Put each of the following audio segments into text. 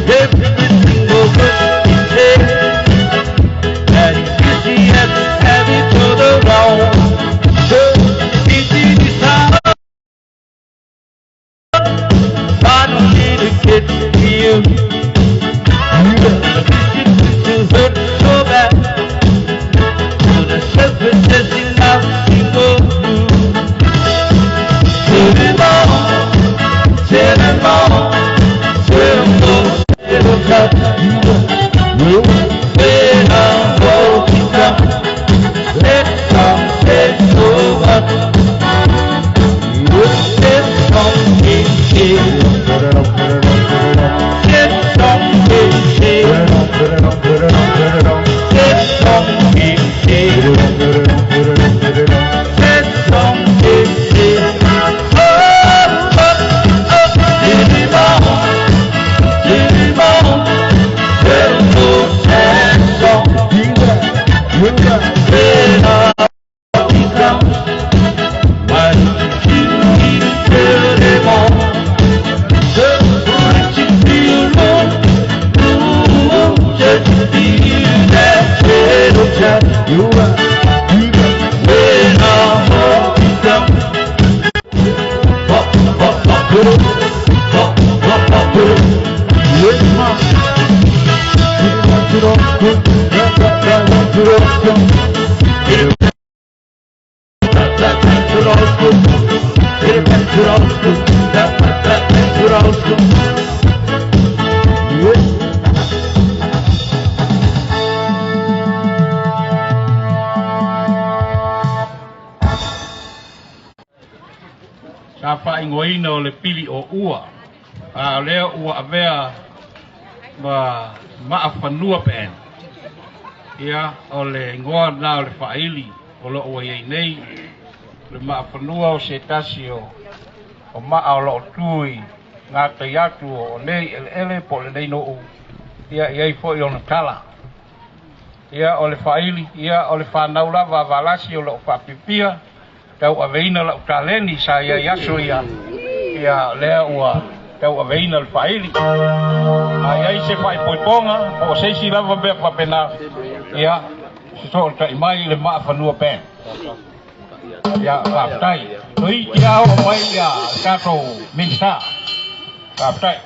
Every single word he said, that he wished he had had it all along. So he decided finally to get to you. To hurt so bad, to the surface as he loves to go. Put it on, tell them all, tell them all, tell them when I'm walking up, let some say so what. Let some say, let some say, let some say, let some say. Oh, oh, oh, Timon, tell no when I become, why don't you tell them all? Just feel ooh, just feel that little touch. When I'm walking down, pop, pop, pop, pop, pop, pop, Sa faaigoaina o le pili o ua, a o lea ua avea ma Maafanua Band. Ia, o le igoa lena o le faaili o loo ua iai nei. Le Maafanua o se tasi o maa o loo tu i gatai atu o nei eleele po o lenei nuu. Ia, e iai foi ona tala. Ia, o le faaili, ia, o le fanau lava a Valasi o loo faapipia tauaveina lau taleni sa iai aso ia. Ia, lea ua tauaveina le faaili. A iai se faaipoipoga po o se isi lava mea faapena, ia, fesootai mai le Maafanua Band. Ia, faafetai. Toi ia oo mai ia tatou Minisita. Faafetai.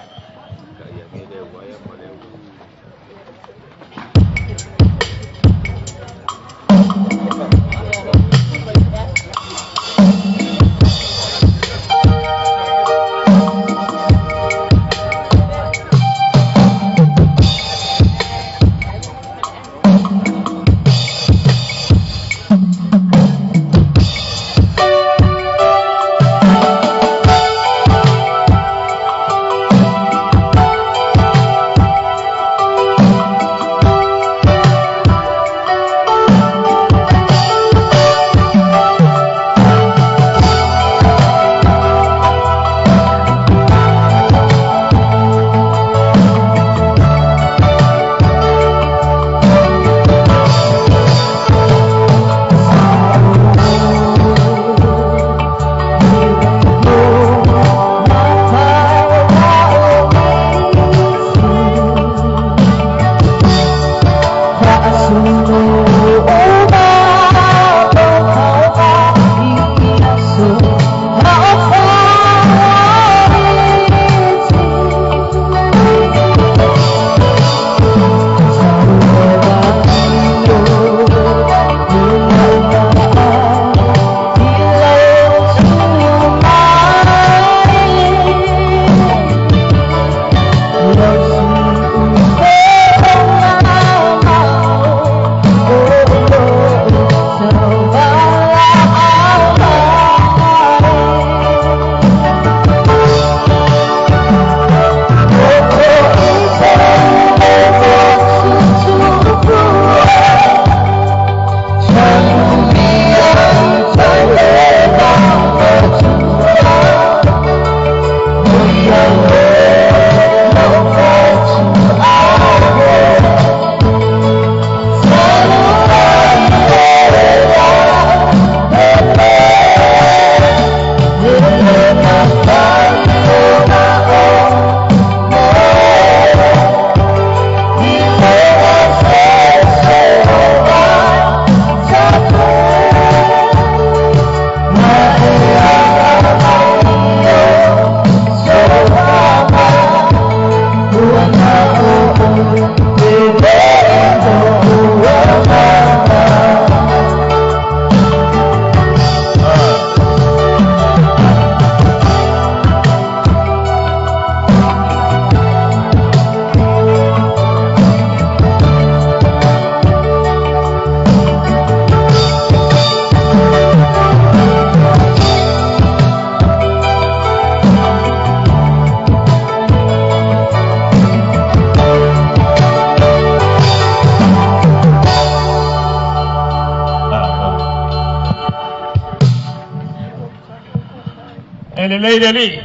E lelei le alii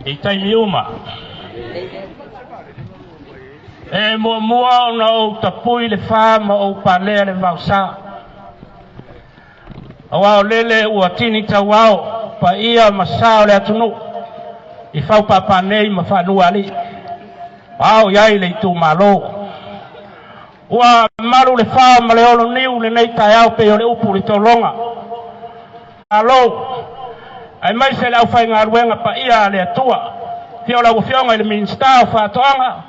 i taimi uma. E muamua ona ou tapui le fā ma ou palea le vaosa. Auā o lele ua tini tauao paia ma sa o le atunuu i faupāpā nei ma faanuualii. Ao i ai le itumalo. Ua malu le fa ma le olo niu lenei taeao pei o le upu i le tologa. Malo, aemaise le aufaigaluega paia a le Atua. Afio lau Afioga i le Minisita o Faatoaga,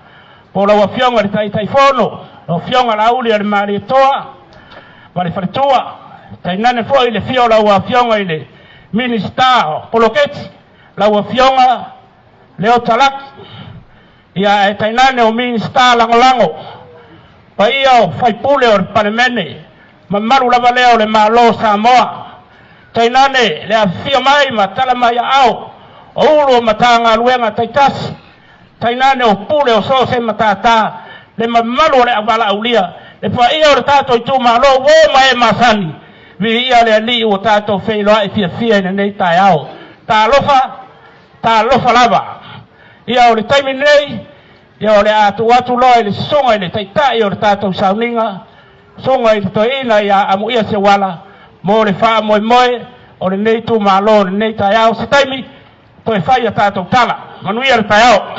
po o lau Afioga i le Taitaifono, lau Afioga Laauli o le Malietoa ma le Faletua, tainane foi le afio o lau Afioga i le Minisita o Poloketi, lau Afioga Leota Laki, ia ae tainane o Minisita Lagolago, paia o faipule o le Palemene, mamalu lava lea o le Malo o Samoa, tainane le afifio mai ma tala mai aao o Ulu o Matagaluega taitasi, tainane o pule o so o se matata, le mamalu o le auvalaaulia, le paia o le tatou itumalo uo ma e masani, viia le alii ua tatou feiloai fiafia i lenei taeao. Talofa, talofa lava. Ia o le taimi lenei, ia o le a tuu atu loa i le susuga i le taitai o le tatou sauniga, susuga i le toeaina ia Amuia Seuala, mo le faamoemoe o lenei itumalo i lenei taeao. Se taimi toe fai a tatou tala. Manuia le taeao.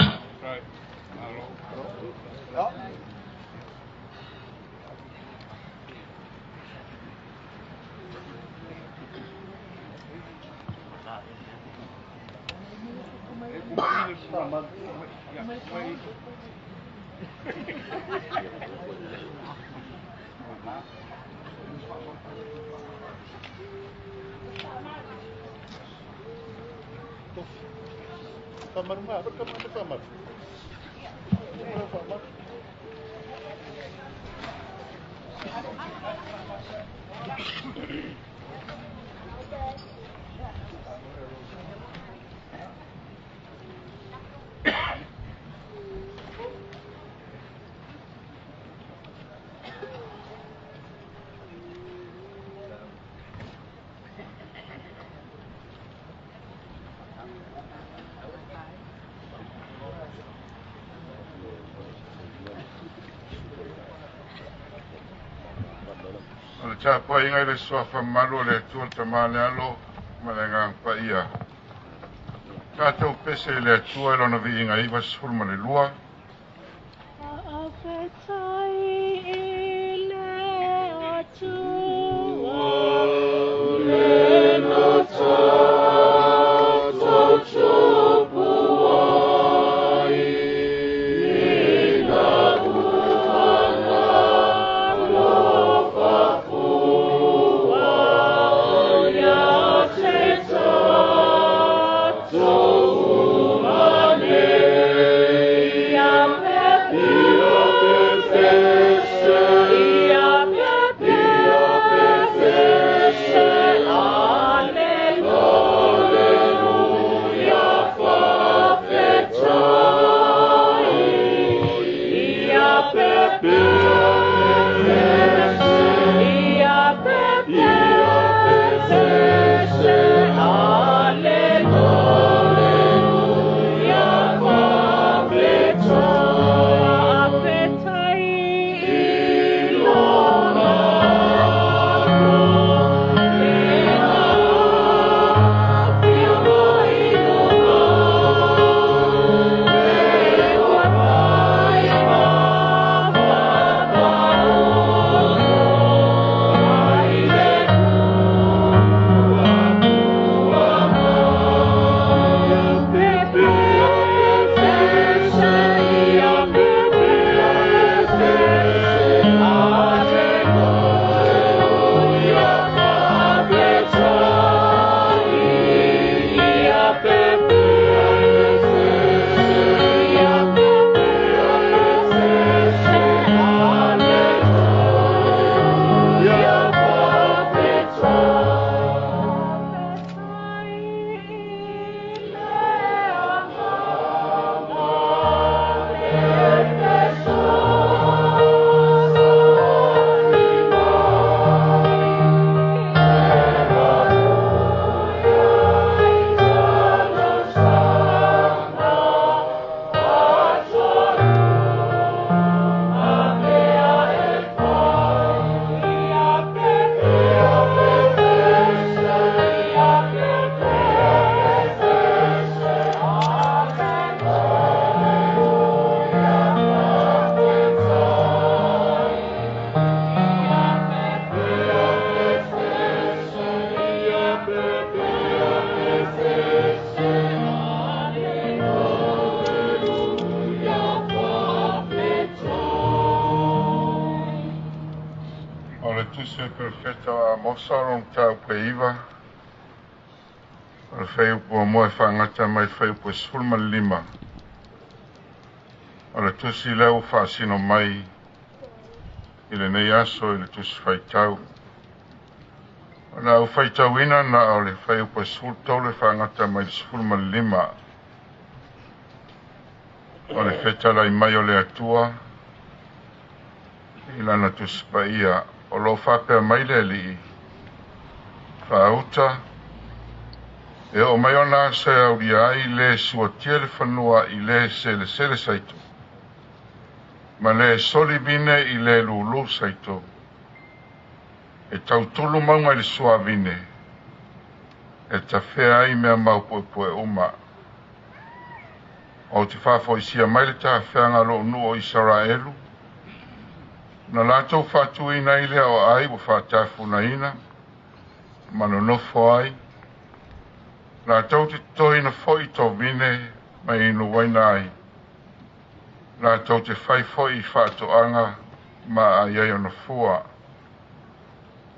O le tapuaiga i le suafa mamalu o le Atua le Tama le Alo ma le Agaga Paia. Tatou pese i le Atua i lona viiga 92. Faafetai i le Atua, lena tatou tupu ai, ina ua alofa fua ia te tatou uma nei. Ia pepese, ia pepese, Alleluia. Tusi o le Perofeta o Amosa o lona mataupu e 9, o le fuaiupu muamua e faagata mai le fuaiupu e 15. O le tusi lea ua faasino mai i lenei aso i le tusi faitau. O le a ou faitauina na o le fuaiupu e 13 e faagata mai le 15. O le fetalai mai o le Atua i lana tusi paia o lo o faapea mai le Alii, faauta, e oo mai ona aso e aulia ai le suatia le fanua i le selesele saito, ma le soli vine i le lulu saito, e tautulu mauga i le suavine, e tafea ai mea maupuepue uma. Ou te faafoisia mai le tafeaga a lou nuu o Isaraelu, na latou faatuina ai lea o ai ua faatafunaina, ma nonofo ai, latou te totoina foi tovine ma inuaina ai, latou te fai foi i faatoaga ma ai ai ona fua.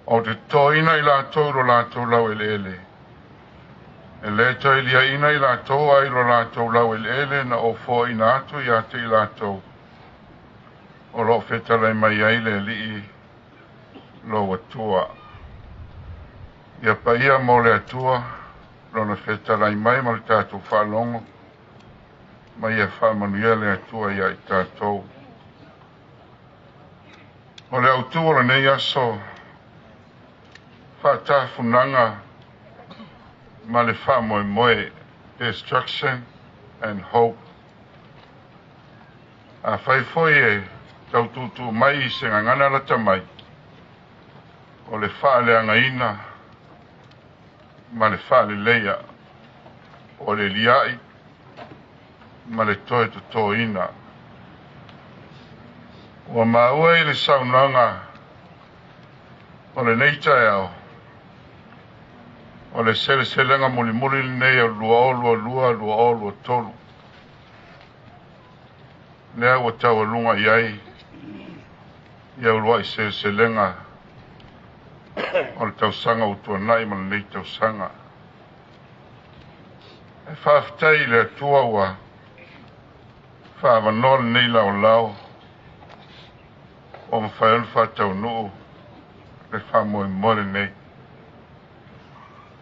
Ou te totoina i latou lo latou laueleele, e le toe liaina i latou ai lo latou laueleele na ou foaina atu ia te i latou, o loo fetalai mai ai le Alii lou Atua. Ia paia mo le Atua, lona fetalai mai ma le tatou faalogo, ma ia faamanuia le Atua ia i tatou. O le autu o lenei aso, faatafunaga ma le faamoemoe, destruction and hope. A fai foi e taututu mai i se gagana lata mai, o le faaleagaina ma le faaleleia, o le liai ma le toe totoina. Ua maua i le saunoaga o lenei taeao, o le seleselega mulimuli lenei o 2022/2023. Lea ua taualuga i ai ia uluai seleselega o le tausaga ua tuanai ma lenei tausaga. E faafetai i le Atua ua faavanoa lenei laolao ua mafai ona faataunuu le faamoemoe lenei.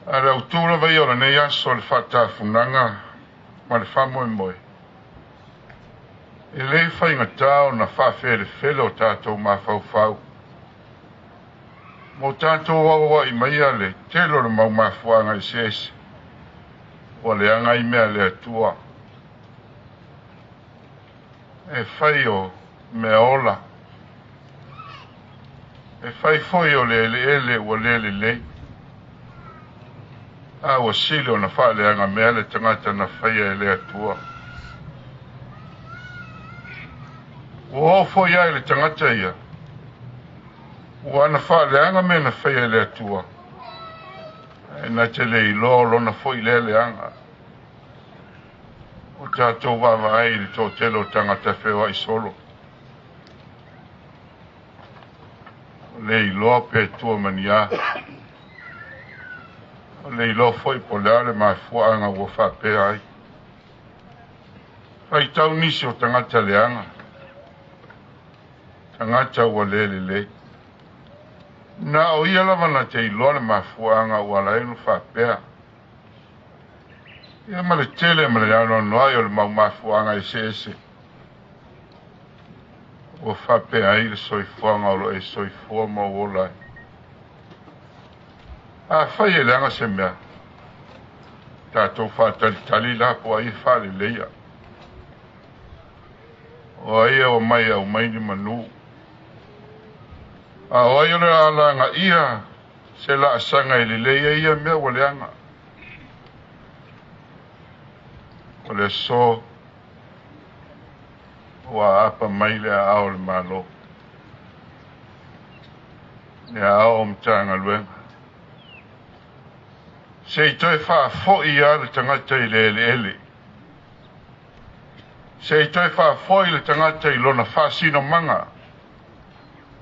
A le autu lava ia o lenei aso o le faatafunaga ma le faamoemoe, e le faigata ona faafelefele o tatou mafaufau. Mo tatou auauai mai a le tele o le mau mafuaaga eseese, ua leaga ai mea le Atua. E fai o mea ola, e fai foi o le eleele ua le lelei, a ua sili ona faaleaga mea le tagata na faia e le Atua. Ua oo foi ai le tagata ia, ua ana faaleaga mea na faia e le Atua, e na te le iloa o lona foi lea leaga. O tatou vaavaai i le toatele o tagata feoai solo, o le iloa pe tua mania, o le iloa foi po le a le mafuaaga ua faapea ai. Faitau nisi o tagata leaga, tagata ua le lelei. Na o ia lava na te iloa le mafuaaga ua ala ai ona faapea. Ia ma le tele ma le anoanoai o le mau mafuaaga eseese ua faapea ai le soifuaga o lo e soifua ma ua ola ai. A fai e leaga se mea, tatou faatalitali la po ai e faaleleia. O ai e o mai au mai ni manu. A o ai o le alaga ia se laasaga e lelei ai ia mea ua leaga. O le aso ua aapa mai le aao o le Malo, le aao o Matagaluega. Se i toe faafoi lava le tagata i le eleele. Se i toe faafoi le tagata i lona faasinomaga,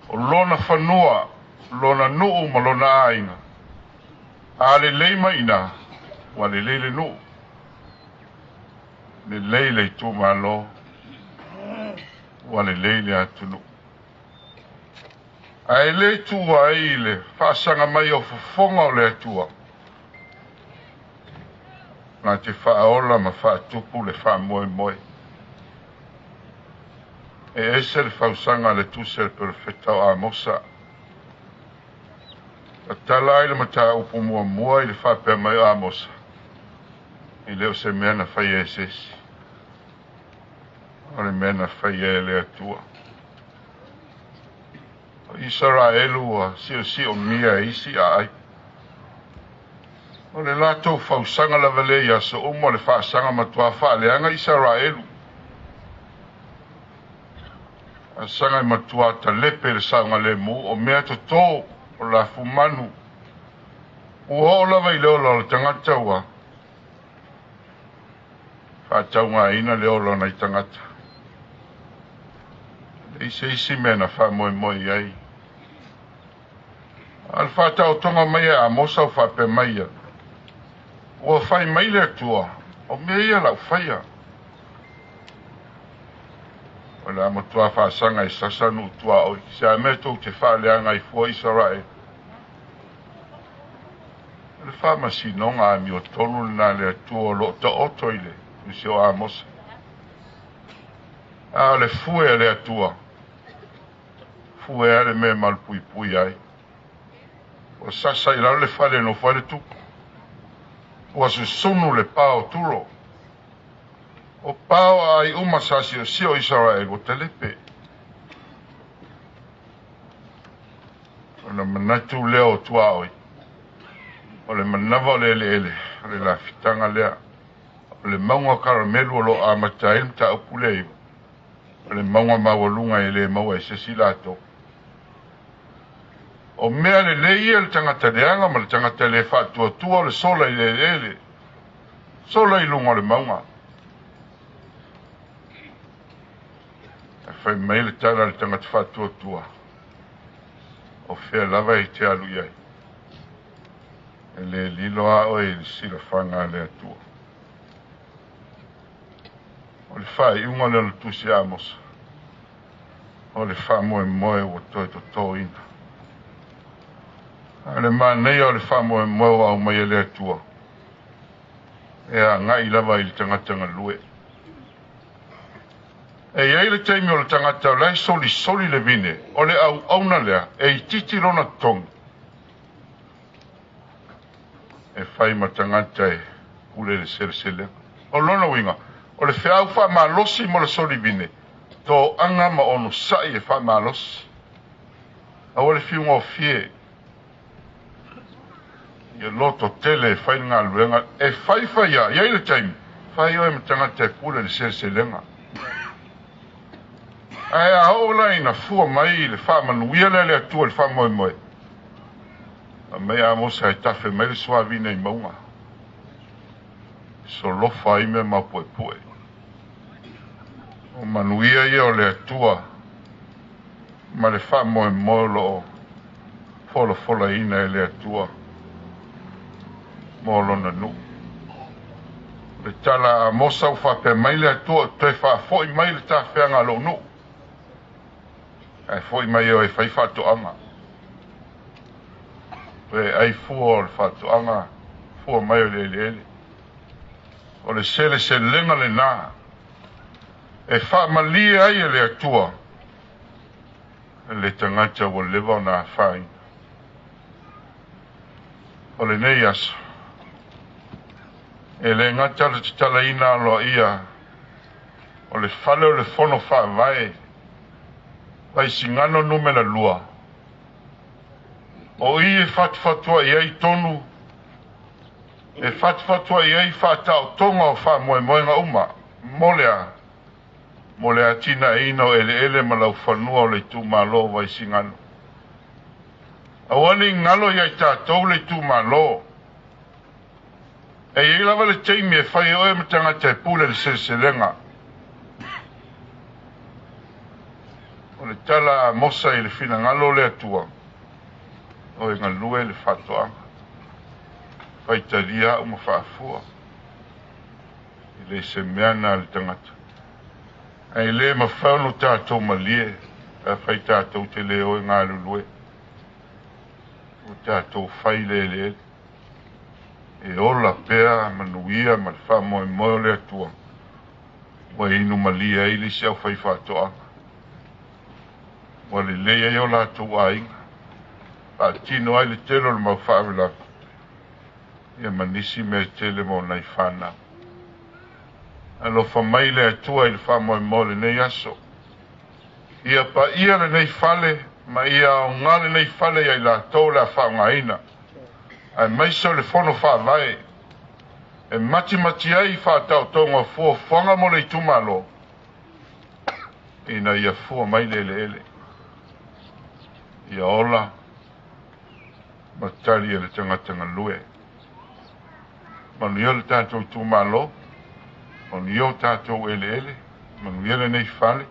o lona fanua, lona nuu ma lona aiga. A lelei mai iina, ua lelei le nuu, lelei le itumalo, ua lelei le atunuu. Ae lē tuua ai le faasaga mai o fofoga o le Atua na te faaola ma faatupu le faamoemoe. E ese le fausaga a le tusi a le perofeta o Amosa. Tatala ai le mataupu muamua i le faapea mai o Amosa, e le o se mea na faia e se isi, o le mea na faia e le Atua. O Isaraelu ua siosiomia e isi aai. O le latou fausaga lava lea i aso uma o le faasaga matuā faaleaga Isaraelu. Asaga e matuā talepe le saogalēmū o mea totō o lafumanu. Ua oo lava i le ola o le tagata ua faataugaina le ola o nai tagata. E leai se isi mea na faamoemoe i ai. A o le faataotoga mai e Amosa o faapea mai ia, ua fai mai le Atua, o mea ia lau faia. O le a matuā faasaga e sasa nuu tuaoi, se a mea tou te faaleaga ai fua Isaraelu. O le faamasinoga amiotonu lenā a le Atua o loo taoto i le tusi o Amosa. A o le fue a le Atua, fue a le mea e malupuipui ai. Ua sasa i lalo le fale e nofo ai le tupu. Ua susunu le pa o Turo. O pa o aai uma sa siosio o Isaraelu ua talepe. Ona manatu lea o tuaoi, o le manava o le eleele, o le lafitaga lea. O le mauga o Karamelu o loo amata ai le mataupu lea iva, o le mauga maualuga e lē maua e se isi latou. O mea lelei ia le tagata leaga ma le tagata lē faatuatua o le sola i le eleele, sola i luga o le mauga. Ae fai mai le tala a le tagata faatuatua, o fea lava e te alu i ai, e lē lilo a oe i le silafaga a le Atua. O le faaiuga lea o le tusi a Amosa, o le faamoemoe ua toe totōina. A o le manaia o le faamoemoe ua aumai e le Atua, e agai lava i le tagata galue. E i ai le taimi o le tagata o la e solisoli le vine, o le auauna lea e itiiti lona totogi, e fai ma tagata e pule le seleselega. O lona uiga, o le feau faamalosi mo le solivine, toaga ma onosai e faamalosi. Aua le fiugofie, ia loto tele e fai le galuega, e faifai a, i ai le taimi, fai oe ma tagata e pule le seleselega. Ae a oo la ina fua mai le faamanuia lea a le Atua i le faamoemoe, fai mai Amosa e tafe mai le suavine i mauga, e solofa ai mea maupuepue. O manuia ia o le Atua ma le faamoemoe o loo folafolaina e le Atua mo lona nuu. O le tala a Amosa ua faapea mai le Atua, o toe faafoi mai le tafeaga a lou nuu, ae foi mai oe e fai faatoaga. Toe ai fua o le faatoaga, fua mai o le eleele. O le seleselega lenā e faamalie ai e le Atua le tagata ua leva ona afaina. O lenei aso, e lē gata le tatalaina aloaia o le fale o le fono faavae Vaisigano numera 2, o i e fatufatuai ai tonu, e fatufatuai ai faataotoga o faamoemoega uma mo le a, mo le atinaeina o eleele ma laufanua o le itumalo o Vaisigano. Aua ne i galo ia i tatou le itumalo. E i ai lava le taimi e fai ai oe ma tagata e pule le seleselega. O le tala a Amosa i le finagalo o le Atua, O e galue le faatoaga. Faitalia au ma faafua. E le se mea na le tagata. Ae le mafai ona tatou malie pe afai tatou te le o e galulue. Ua tatou fai le eleele. E ola pea manuia ma le faamoemoe o le Atua. Ua inu malie ai le isi aufaifaatoaga. Ua lelei ai o latou aiga. Faatino ai le tele o le mau faalavelave. Ia ma nisi mea e tele mo nai fanau. Alofa mai le Atua i le faamoemoe o lenei aso. Ia paia lenei fale ma ia aoga lenei fale ia i latou o le a faaaogaina. Aemaise o le fono faavae e matimati ai faataotoga o fuafuaga mo le itumalo ina ia fua mai le eleele. Ia ola ma tali e le tagata galue. Manuia le tatou itumalo, manuia o tatou eleele, manuia lenei fale,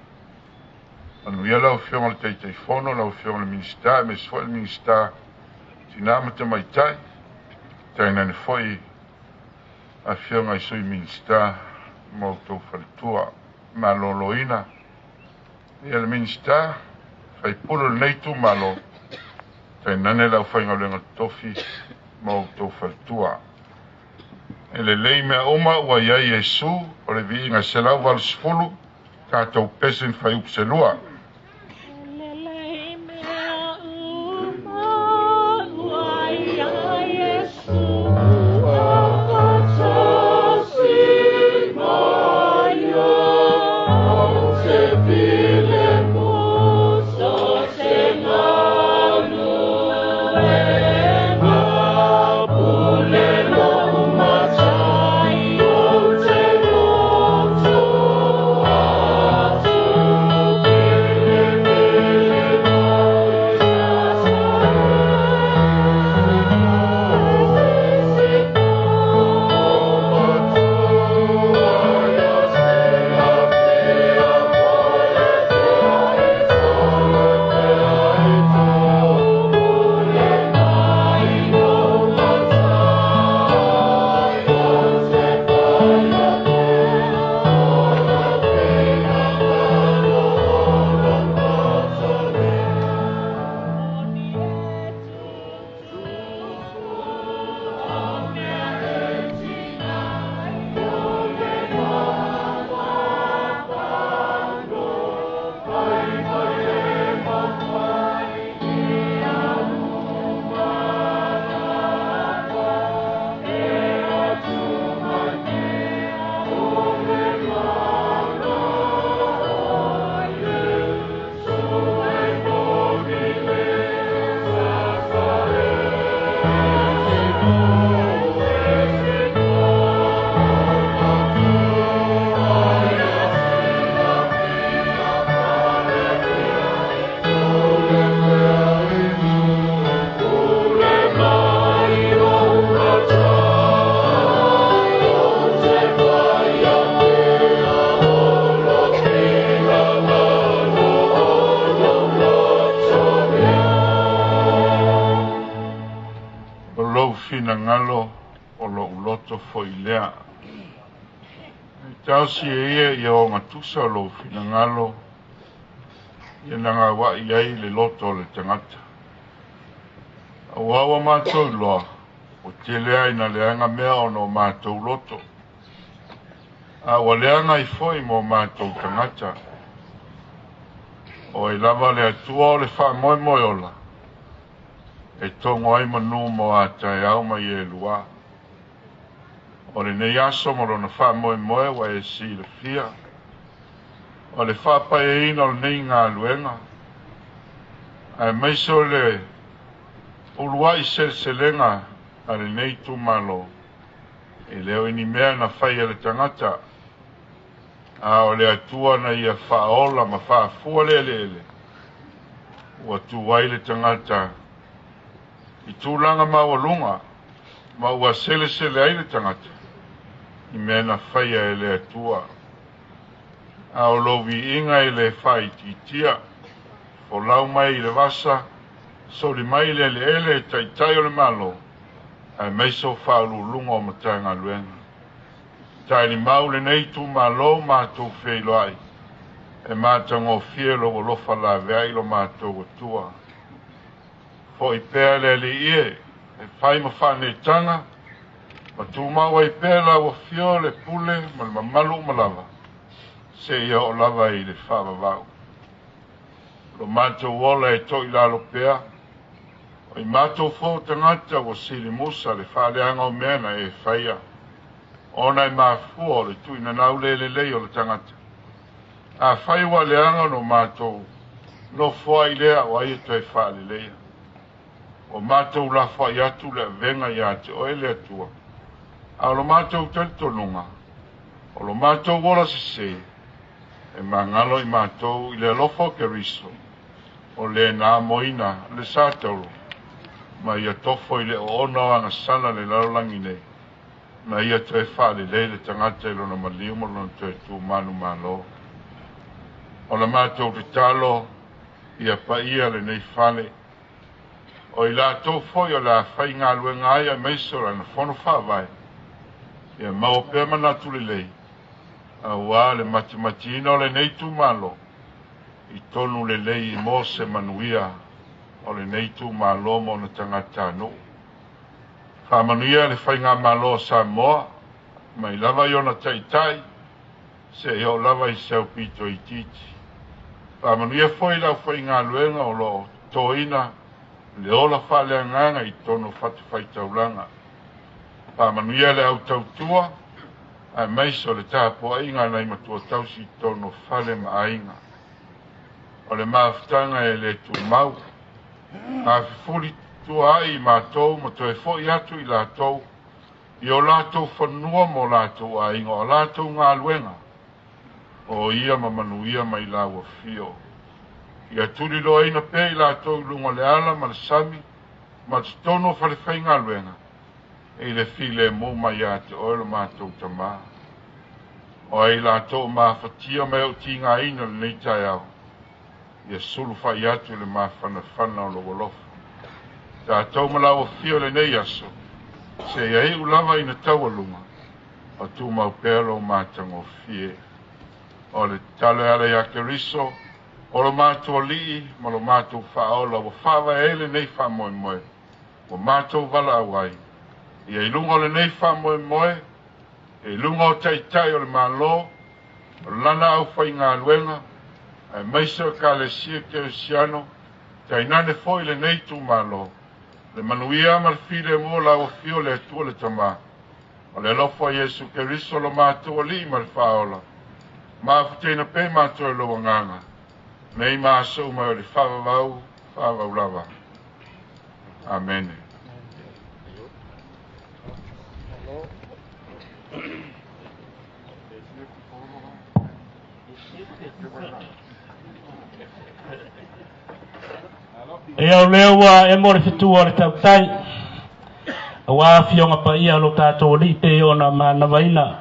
manuia lau Afioga i le Taitaifono, lau Afioga i le Minisita, aemaise foi le Minisita Tina ma Tamaitai, tainane foi Afioga i Sui Minisita ma outou faletua. Maloloina ia le Minisita, faipule o lenei itumalo, tainane le aufaigaluega totofi ma outou faletua. E lelei mea uma ua i ai Iesu, o le viiga 180, tatou pese ni fuaiupu se lua. Lelei mea uma ua ia Iesu, faatasi ma ia, ou te filemu, so te galuega, pule lou matai, ou te loto atu, filifili mai O lou finagalo o lou loto foi lea. E taosi e ia ia ogatusa o lou finagalo ia nagaua'i ai le loto o le tagata. Auā ua matou iloa, ua tele lava ina leaga mea ona o matou loto, a ua leaga ai foi ma o matou tagata. O ai lava le Atua o le faamoemoe ola, e togo ai manū mo a taeao ma ia e luā. O lenei aso ma lona faamoemoe ua e silafia, o le faapaeina o lenei galuega, aemaise o le uluai seleselega a lenei itumalo, e le o ni mea na fai e le tagata, a o le Atua na ia faaola ma faafua le eleele, ua tu ai le tagata i tulaga maualuga, ma ua selesele ai le tagata i mea na faia e le Atua. A o lou viiga e le faaitiitia, folau mai i le vasa, Soli mai le eleele e taitai o le Malo, aemaise o faauluuluga o Matagaluega. Tailimau lenei itumalo matou feiloai, e matagofie lou alofa laveai lo matou Atua. Foi pea le Alii e, e fai ma faanetaga, ma tumau ai pea lau afio le pule ma le mamalu uma lava, seia oo lava i le faavavau. Lo matou ola e toilalo pea, o i matou foi o tagata ua silimusa le faaleaga o mea na e faia, ona e mafua o le tuuinanau le lelei o le tagata. Afai ua leaga ona matou nofoai lea o ai e toe faaleleia. Ua matou lafoai atu le avega ia te oe le Atua, a o lo matou talitonuga, o lo matou ola sesē, e magalo i matou i le alofa o Keriso, o le na amoina le satauro, ma ia tofo i le oona o agasala le lalolagi nei, na ia toe faalelei le tagata i lona maliu ma lona toe tumanu malo. O la matou tatalo ia paia lenei fale, o i latou foi o le a faigaluega ai aemaise o lana fono faavae, ia maua pea manatu lelei, auā le matimatiina o lenei itumalo, i tonu lelei mo se manuia o lenei itumalo ma ona tagatanuu. Faamanuia le faigamalo o Samoa, mai lava i ona taitai, seia oo lava i se aupito itiiti. Faamanuia foi le aufaigaluega o lo o totoina le ola faaleagaga i totonu o fatafaitaulaga. Faamanuia le au tautua, aemaise o le tapuaiga a nai matua tausi i totonu o fale ma aiga. O le mafutaga e le tumau, a fefuli tua ai i matou ma toe foi atu i latou i o latou fanua ma o latou aiga, o latou galuega, o ia ma manuia mai lau afio. Ia tuliloaina pea i latou i luga o le ala ma le sami, ma totonu o falefaigaluega, i le filemu mai ia te oe lo matou Tamā. O ai latou o mafatia ma e o tigaina lenei taeao, ia sulufai atu le mafanafana o lou alofa. Tatou ma lau afio lenei aso, seia iu lava ina taualuga, o tumau pea lou matagofie. O le tatalo e ala ia Keriso, o lo matou Alii ma lo matou Faaola ua faavae ai lenei faamoemoe, ua matou valaau ai, ia i luga o lenei faamoemoe, i luga o taitai o le Malo, o lana aufaigaluega, aemaise o Ekalesia Kerisiano, tainane foi lenei itumalo, le manuia ma le filemu o lau afio le Atua le Tamā, o le alofa o Iesu Keriso lo matou Alii ma le Faaola, mafutaina pea matou e lou agaga, nei ma aso uma o le faavavau, faavavau lava. Amene. E au lea ua e mo le fetua o le tautai, auā afioga paia o lo tatou Alii pei ona manavaina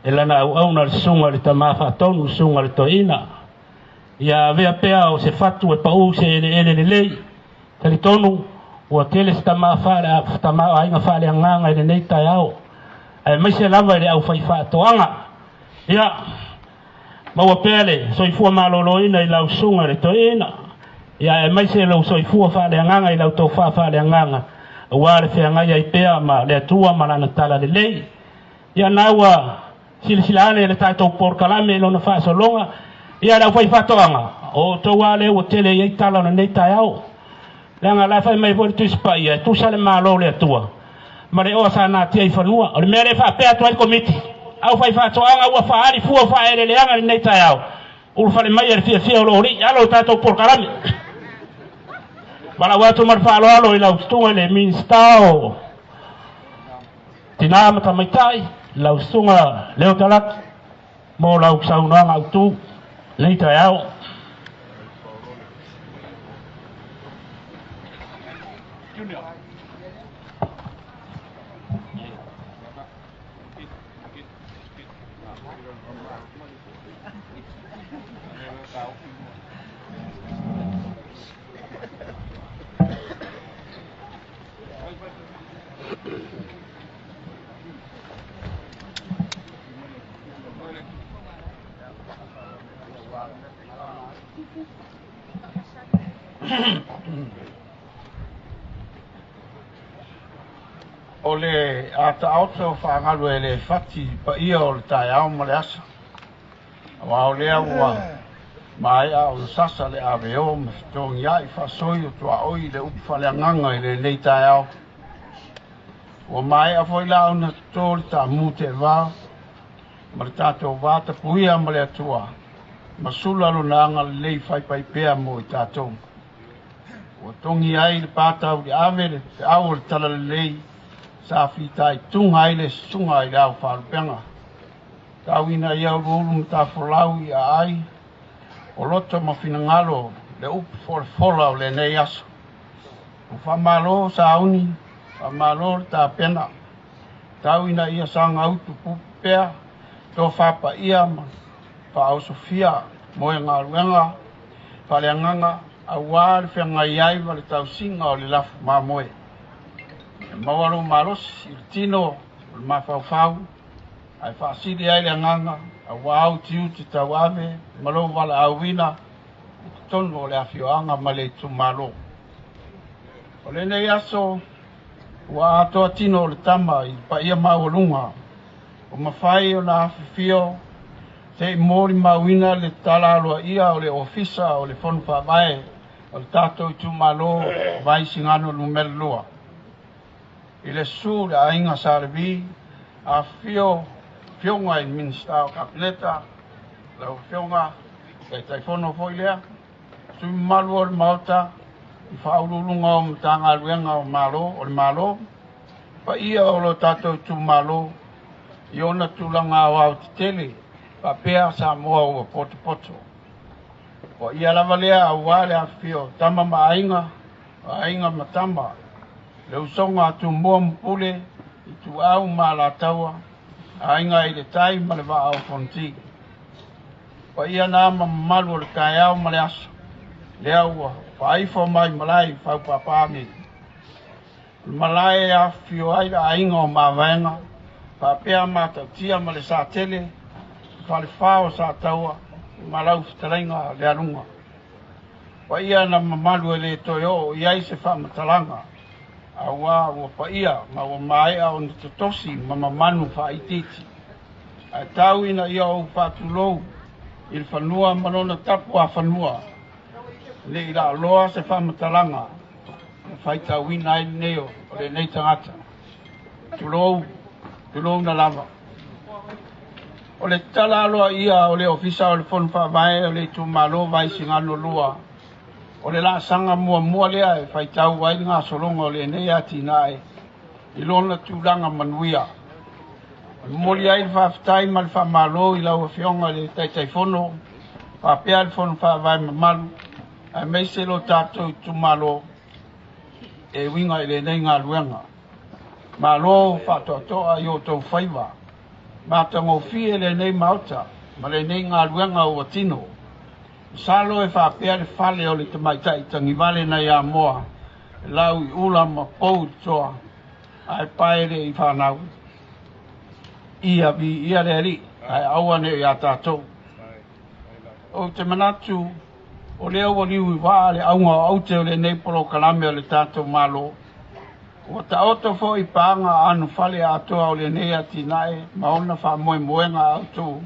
e lana auauna le susuga i le Tamā Faatonu, le susuga i le Toeaina. Ia avea pea o se fatu e paū se eleele lelei. Talitonu ua tele se tama tamaoaiga faaleagaga i lenei taeao, aemaise lava i le aufaifaatoaga. Ia maua pea le soifua maloloina i lau susuga i le Toeaina, ia aemaise lou soifua faaleagaga i lau tofa faaleagaga, aua le feagai ai pea ma le Atua ma lana tala lelei. Ia na ua silasila ane le tatou polokalame i lona faasologa, ia le aufaifaatoaga, o outou lava lea ua tele i ai tala o lenei taeao. Leaga la e fai mai foi le Tusi Paia, e tusa le Malo o le Atua ma le oa sa natia i fanua. O le mea lea e faapea atu ai le Komiti, aufaifaatoaga ua faaali fua o faaeleeleaga i lenei taeao, ulufale mai e le fiafia o lo alii, alo i tatou polokalame. Valaau atu ma le faaaloalo i lau susuga i le Minisita o Tinā ma Tamaitai, lau susuga Leo Talaki, mo lau saunoaga autu lenei taeao. O le ataoto faagalu e le fati paia o le taeao ma le aso. Aua o lea ua maea o sasa le aveo ma fetogiai faasoi o tuaoi i le upu faaleagaga i lenei taeao. Ua maea foi la ona toto le taamu teevā ma le tatou vatapuia ma le Atua ma sula lona agalelei faifaipea mo i tatou. Ua togi ai le patau i le ave le feau o le talalelei sa fitaituga ai le susuga i le ao faalupega. Tauina ia uluulu ma tafolau i aai o loto ma finagalo le upu folafola o lenei aso. Ua faamalo sauni, faamalo le tapena. Tau ina ia sagautu pupu pea, tofa paia ma faaosofia mo e galuega faaleagaga auā le feagai ai ma le tausiga o le lafu mamoe. E maua lou malosi i le tino o le mafaufau ae faasili ai le agaga auā au tiute tauave ma lou valaauina i totonu o le afioaga ma le itumalo. O lenei aso ua atoa tino o le tama i le paia maualuga o mafai ona afifio se'i molimauina le tala aloaia o le Ofisa o le Fono Faavae o le tatou itumalo Vaisigano 2. I le susu le aiga Sa Levi, afifio afioga i Minisita o Kapeneta, lau afioga Taitaifono foi lea, sui mamalu o le Maota, i faauluuluga o Matagaluega o Malo o le Malo, paia o lo tatou itumalo i ona tulaga aoao tetele faapea Samoa ua potopoto. O ia lava lea auā le afifio o tama ma aiga, o aiga ma tama, le usoga a Tumua ma Pule, Ituau ma Alataua, Aiga i le Tai ma le Vaa o Fonoti. Paia na ma mamalu o le taeao ma le aso, lea ua faaifo mai malae i faupāpā nei. O le malae e afifio ai le aiga o Mavaega, faapea Matautia ma le Satele, falefā o Sataua, ma lau fetalaiga le Aluga. Paia na mamalu e le toe oo i ai se faamatalaga, auā ua paia ma ua maea ona totosi ma mamanu faaitiiti. Ae tau ina ia ou faatulou i le fanua ma lona tapuafanua, ne'i laaloa se faamatalaga e faitauina ai lenei o lenei tagata. Tulou, tulouna lava. O le tala aloaia o le Ofisa o le Fono Faavae o le itumalo Vaisigano 2, o le laasaga muamua lea e faitau ai le gasologa o lenei atinae i lona tulaga manuia. E momoli ai le faafetai ma le faamalo i lau afioga i le Taitaifono faapea le Fono Faavae mamalu aemaise lo tatou itumalo e uiga i lenei galuega. Malo faatoatoa i outou faiva, matagofie lenei maota ma lenei galuega ua tino. Masalo e faapea le fale o le tamaitai tagivale nai Amoa, e lau i ula ma pou i le toa, ae pae le i fanau. Ia viia le Alii, ae aua ne i a tatou. Ou te manatu o lea ua liu i vaa le auga o aute o lenei polokalame o le tatou Malo. Ua taoto foi paga anofale atoa o lenei atinae ma ona faamoemoega autu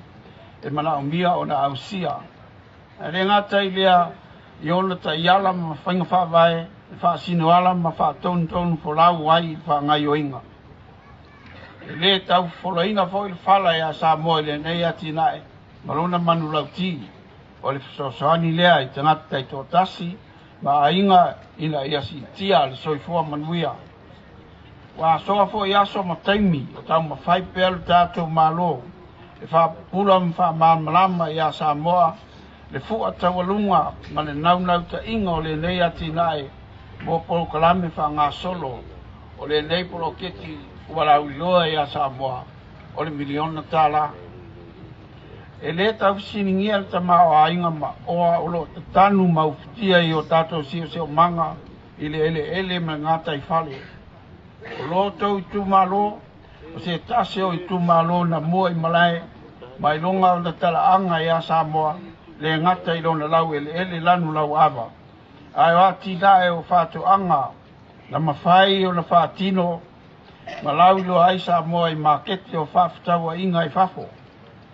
e manaomia ona ausia. Ae le gata i lea i ona taiala ma faiga faavae e faasino ala ma faatonutonu folau ai i le faagaoioiga. E lē taufofolaina foi le fala ia Samoa i lenei atinae ma lona manulauti o le fesoasoani lea i tagata taitoatasi ma aiga ina ia siitia le soifua manuia. Ua asoa foi aso ma taimi o taumafai pea le tatou Malo e faapupula ma faamalamalama ia Samoa le fua taualuga ma le naunautaiga o lenei atinae mo polokalame faagasolo o lenei poloketi ua lauiloa ia Samoa o le miliona tala. E lē taufesiligia le tamaoaiga ma oa o loo tatanu ma ufitia i o tatou siosiomaga i le eleele ma le gataifale. O lo tou itumalo o se tasi o itumalo na mua i malae mai luga o na talaaga ia Samoa. le gata i lona laueleele lanu lauava, ae o atinae o faatoaga na mafai ona faatino ma lauiloa ai Samoa i maketi o faafetauaiga i fafo,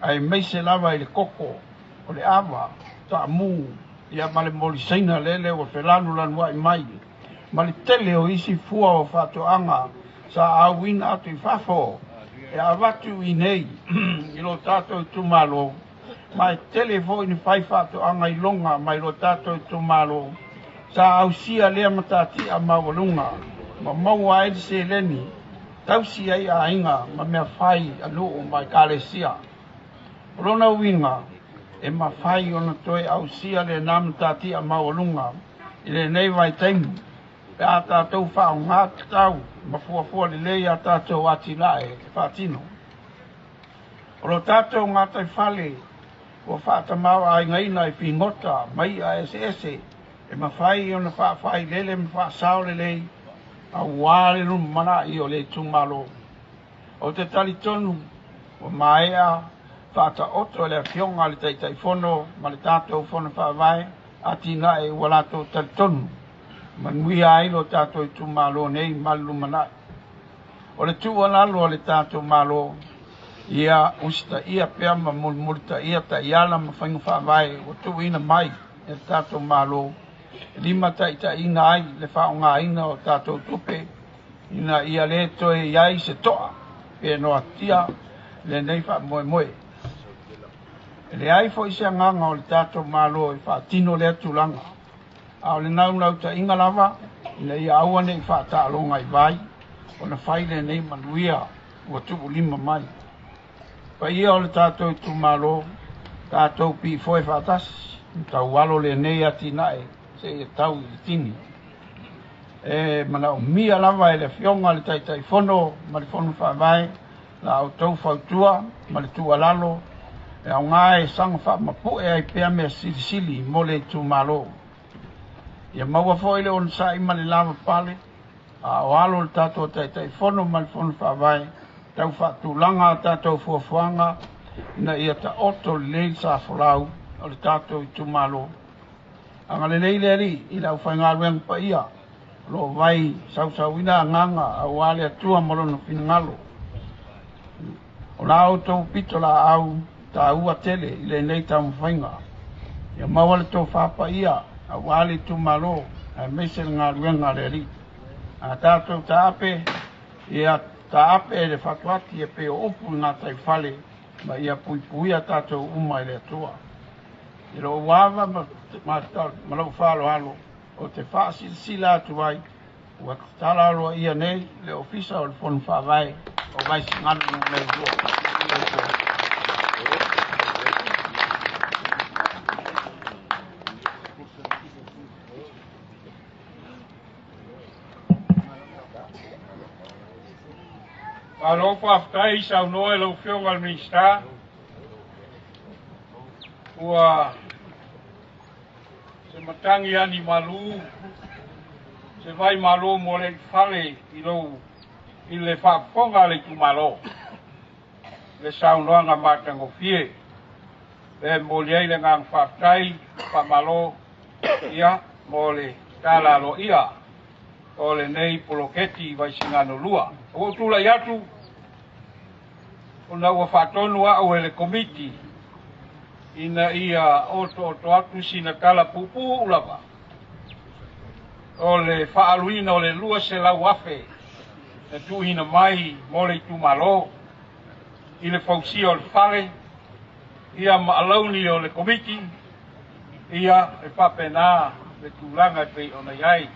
aemaise lava i le koko, o le ava, taamu, ia ma le molisaina lele ua felanulanuai mai, ma le tele o isi fua o faatoaga sa auina atu i fafo e avatu i nei i lo tatou itumalo, ma e tele foi ni fai faatoaga i loga mai lo tatou itumalo sa ausia lea matatia maualuga ma maua ai le seleni tausi ai aiga ma mea fai a nuu ma ekalesia. O lona uiga e mafai ona toe ausia lena matatia maualuga i lenei vaitaimi pe a tatou faaaogā tatau ma fuafua lelei a tatou atinae e faatino. O lo tatou gataifale ua faatamāo'aigaina i figota ma i'a eseese e mafai ona faafailele ma faasao lelei auā le lumana'i o le itumalo. O te talitonu ua maea faataoto e le afioga a le Taitaifono ma le tatou Fono Faavae atinae ua latou talitonu manuia ai lo tatou itumalo nei ma le lumanai. O le tuualalo a le tatou Malo, ia usitaia pea ma mulimulitaia taiala ma faiga faavae ua tuuina mai e le tatou Malo e limataitaiina ai le faaaogaina o tatou tupe ina ia lē toe i ai se to'a pe noatia lenei faamoemoe. E leai foi se agaga o le tatou Malo e faatino lea tulaga, a o le naunautaiga lava ina ia aua ne'i faataaloga i vai ona fai lenei manuia ua tuulima mai. Paia o le tatou itumalo, tatou piifoe faatasi taualo lenei atinae seia tau i le tini. E manaomia lava e le afioga a le Taitaifono ma le Fono Faavae la outou fautua ma le tuualalo e aogā e saga faamapu'e ai pea mea silisili mo le itumalo. Ia maua foi le onosa'i ma le lavapale a o alo le tatou Taitaifono ma le Fono Faavae tau faatulaga a tatou fuafuaga ina ia taoto lelei le safolau o le tatou itumalo. Agalelei le Alii i le aufaigaluega paia o loo vai sausauina agaga auā le Atua ma lona finagalo. O la outou pito laau taua tele i lenei taumafaiga. Ia maua le tofā paia auā le itumalo aemaise le galuega a le Alii. A tatou taape, ia taape e le fatuati e pei o upu i gataifale ma ia puipuia tatou uma i le Atua. I lou ava ma lou faaaloalo ou te faasilasila atu ai ua tatala aloaia nei le Ofisa o le Fono Faavae o Vaisigano Nu.2. Malo faafetai saunoa i lau Afioga i le Minisita. Ua se matagi ani malu, se vai malo mo le fale i lou i le faafofoga a le itumalo. Le saunoaga matagofie. E momoli ai le agaga faafetai, faamalo ia mo le tala aloaia o lenei poloketi Vaisigano 2. Ua ou tulai atu ona ua faatonu au e le Komiti ina ia otooto atu sina tala puupuu lava o le faaaluina o le 200,000 na tuuina mai mo le itumalo i le fausia o le fale ia ma alauni o le Komiti ia e faapena le tulaga e pei ona i ai.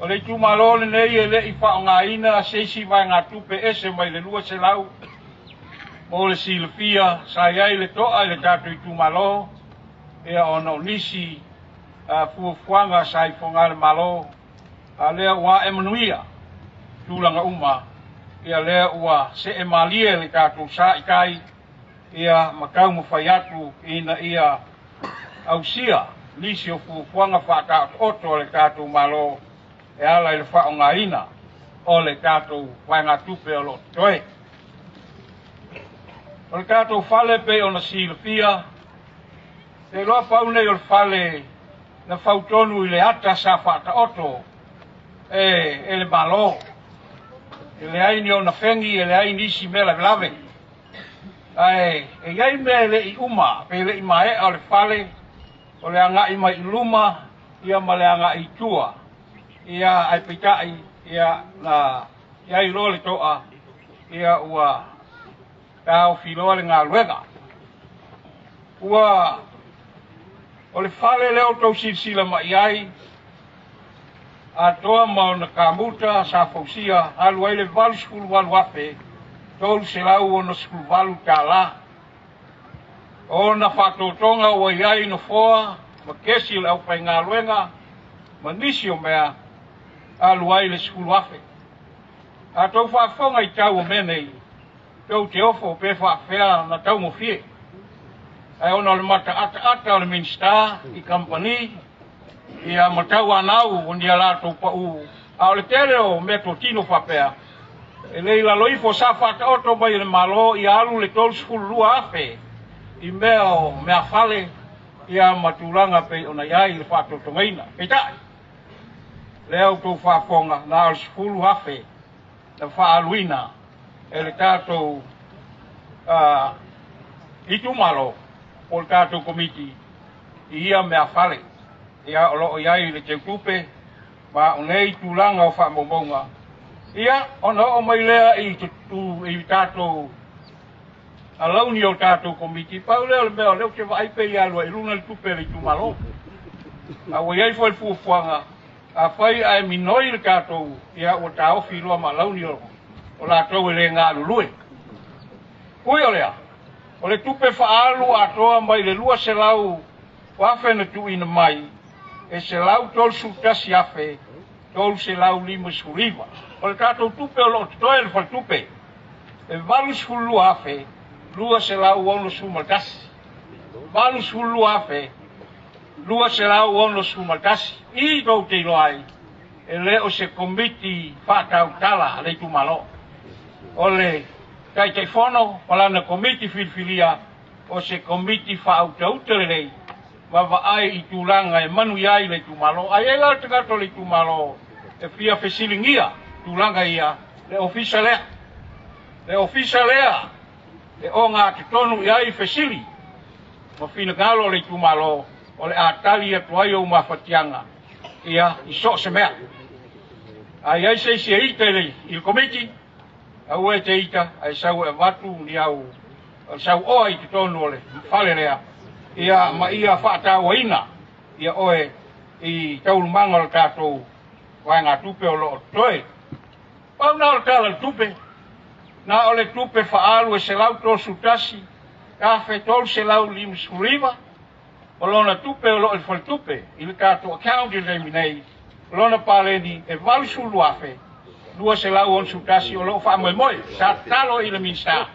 O le itumalo lenei e le'i faaaogaina se isi vaegatupe ese mai le 200 mo le silafia sa i ai le to'a i le tatou itumalo ia ona o nisi fuafuaga sa i foga le Malo, a lea ua ae manuia tulaga uma ia lea ua see malie le tatou sa i tai ia ma taumafai atu ina ia ausia nisi o fuafuaga faataotooto a le tatou Malo e ala i le faaaogaina o le tatou vaegatupe o loo totoe. O le tatou fale pei ona silafia Te iloa pau nei o le fale na fautonu i le ata sa faataoto e le Malo. E leai ni ona fegi, e leai nisi mea lavelave. Ae e i ai mea e le'i uma, pe le'i maea o le fale, o le aga'i mai i luma, ia ma le aga'i i tua. Ia ae peitai, ia na i ai loa le to'a, ia ua taofi loa le galuega. Ua o le fale lea o tou silasila mai ai, atoa ma ona kamuta sa fausia, alu ai le $88,368. O ona faatotoga ua i ai nofoa ma kesi o le aufaigaluega ma nisi o mea, alu ai le $10,000. A tou faafofoga i tau o mea nei, tou te ofo pe faafefea na taugofie. Ae ona o le mataataata o le Minisita i kamupani, ia ma tauanau o ni a latou pau, a o le tele o mea totino faapea, e le i lalo ifo sa faataoto mai e le Malo ia alu le $32,000 i mea o meafale ia ma tulaga pei ona i ai le faatotogaina. Peitai, lea ua tou faafofoga, na o le $10,000 na faaaluina e le tatou itumalo po o le tatou komiti i ia meafale. Ia o loo i ai le teutupe ma o nei tulaga o faamaumauga. Ia ona oo mai lea i i tatou alauni o tatou komiti, pau lea o le mea o lea ou te vaai pe ia alu ai i luga le tupe a le itumalo. A ua i ai foi le fuafuaga, afai ae minoi le tatou, ia ua taofi loa ma alauni o latou e le galulue. Ui o lea, o le tupe faaalu atoa mai le 200,000 na tuuina mai, e $131,359. O le tatou tupe o loo totoe le faletupe, e $82,261. $82,261. I tou te iloa ai, e le o se komiti faatautala a le itumalo. O le Taitaifono ma lana komiti filifilia, o se komiti faautauta lelei ma vaai i tulaga e manuia ai le itumalo. Ai ai la le tagata o le itumalo e fia fesiligia tulaga ia, le ofisa lea. Le ofisa lea e ogatotonu i ai fesili ma finagalo o le itumalo, o le a tali atu ai ou mafatiaga ia i so o se mea. A i ai se isi e ita i le komiti, aua e te ita, ae sau e avatu ni au sauoa i totonu o le fale lea, ia ma ia faatauaina ia oe i taualumaga o le tatou vaegatupe o loo totoe. Pau na o le tala o le tupe, na o le tupe faaalu e $131,359, o lona tupe o loo i le faletupe i le tatou account i le taimi nei, o lona paleni e $82,261 o loo faamoemoe. Sa tatalo i le Minisita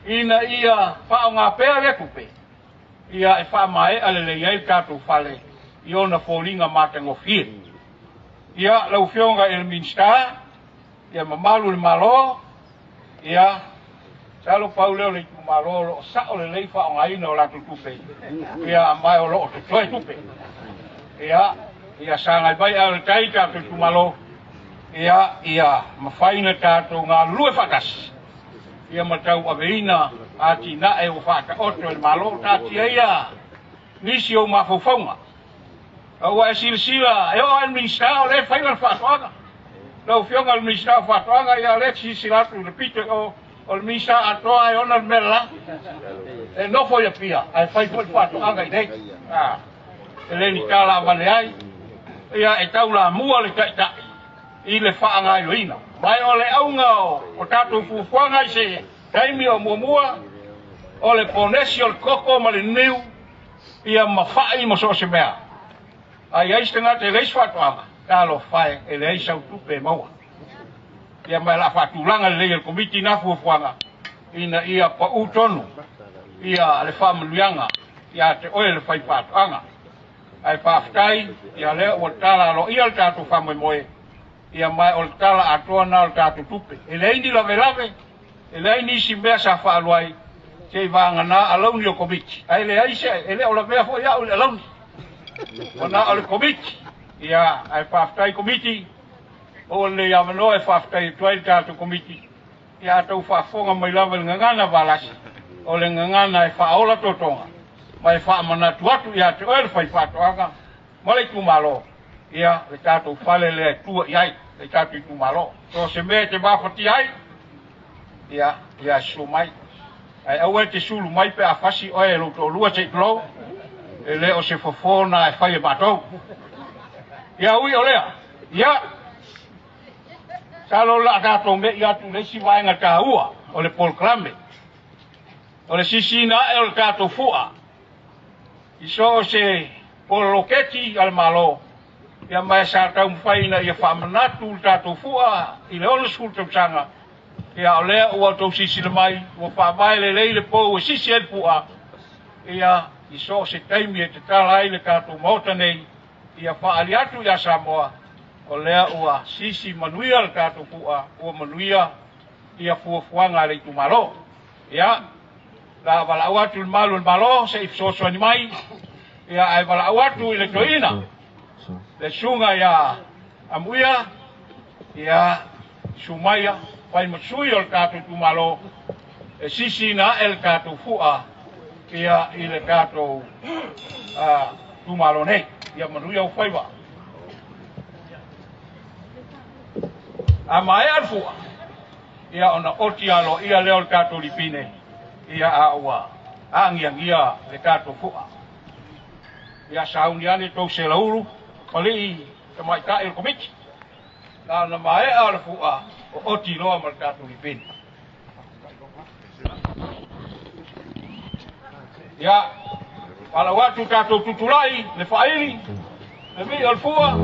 ina ia faaaoga pea lea tupe ia e faamaea lelei ai le tatou fale i ona foliga matagofie. Ia lau Afioga i le Minisita, ia mamalu le Malo, ia masalo pau lea o le itumalo o loo sao lelei faaaogaina o latou tupe, ia ma o loo totoe tupe. Ia sagai mai a o le tai tatou itumalo, ia mafai na tatou galulue faatasi, ia ma tauaveina atinae ua faataoto e le Malo. Taatia ia nisi o mafaufauga. Ua e silasila, e oo lava i le Minisita o lea e fai lana faatoaga. Lau Afioga i le Minisita o Faatoaga, ia o lea e silasila atu i le pito o le Minisita atoa e ona le mea la. E nofo i Apia, ae fai foi le faatoaga i nei. E le ni tala avane ai, ia e taulamua le taitai i le faagaioina. Mai o le auga o tatou fuafuaga i se taimi o muamua, o le ponesi o le koko ma le niu, ia ma fai ma so o se mea. Ai ai se tagata e leai se faatoaga, talofa e, e leai sau tupe e maua. Ia ma e la faatulaga lelei e le komiti na fuafuaga, ina ia pau tonu ia le faamanuiaga ia te oe le fai faatoaga. Ae faafetai, ia lea ua tala aloaia le tatou faamoemoe, ia ma o le tala atoa na o le tatou tupe. E leai ni lavelave, e leai nisi mea sa faalu ai, Se'i vagaga alauni o Komiti, ae leai se e lē o lavea fo'i a'u i le alauni ona o le Komiti. Ia, ae faafetai Komiti maua lenei avanoa e faafetai atu ai le tatou Komiti. Ia, a tou faafofoga mai lava i le gagana Valasi, o le gagana e faaola totoga ma e faamanatu atu ia te oe le faifaatoaga ma le itumalo. Ia, le tatou fale lea e tua i ai le tatou itumalo, so se mea e te mafatia ai, ia, ia susu mai, ae aua e te sulu mai pe a fasi oe e lou toalua se'i tulou, e lē o se fofo na e fai e matou. Ia, ui o lea, ia, salo la tatou me'i atu le isi vaega taua o le polokalame, o le sisiina aʻe o le tatou fu'a i so o se poloketi a le Malo. Ia, ma e sa taumafai ina ia faamanatu le tatou fu'a i le 60 tausaga. Ia, o lea ua outou silasila mai ua faavae lelei le pou e sisi ai le pu'a. Ia, i so o se taimi e tatala ai le tatou maota nei, ia faaali atu iā Samoa o lea ua sisi manuia le tatou pu'a, ua manuia ia fuafuaga a le itumalo. Ia, la valaau atu le malu o le Malo se'i fesoasoani mai. Ia, ae valaau atu i le toeaina le susuga iā Amuia, ia sumaia fai ma sui o le tatou itumalo e sisiina aʻe le tatou fu'a, ia, i le tatou itumalo nei. Ia manuia ou faiva. A maea le fu'a, ia, ona oti aloaia lea o le tatou lipine, ia, a ua agiagia le tatou fu'a. Ia, sauni ane tou selaulu palii tamaita'i o le Komiti na ona maea o le fu'a o oti loa ma le tatou lipine. Ia, falau atu tatou tutula'i le faaili le vii o le fu'a.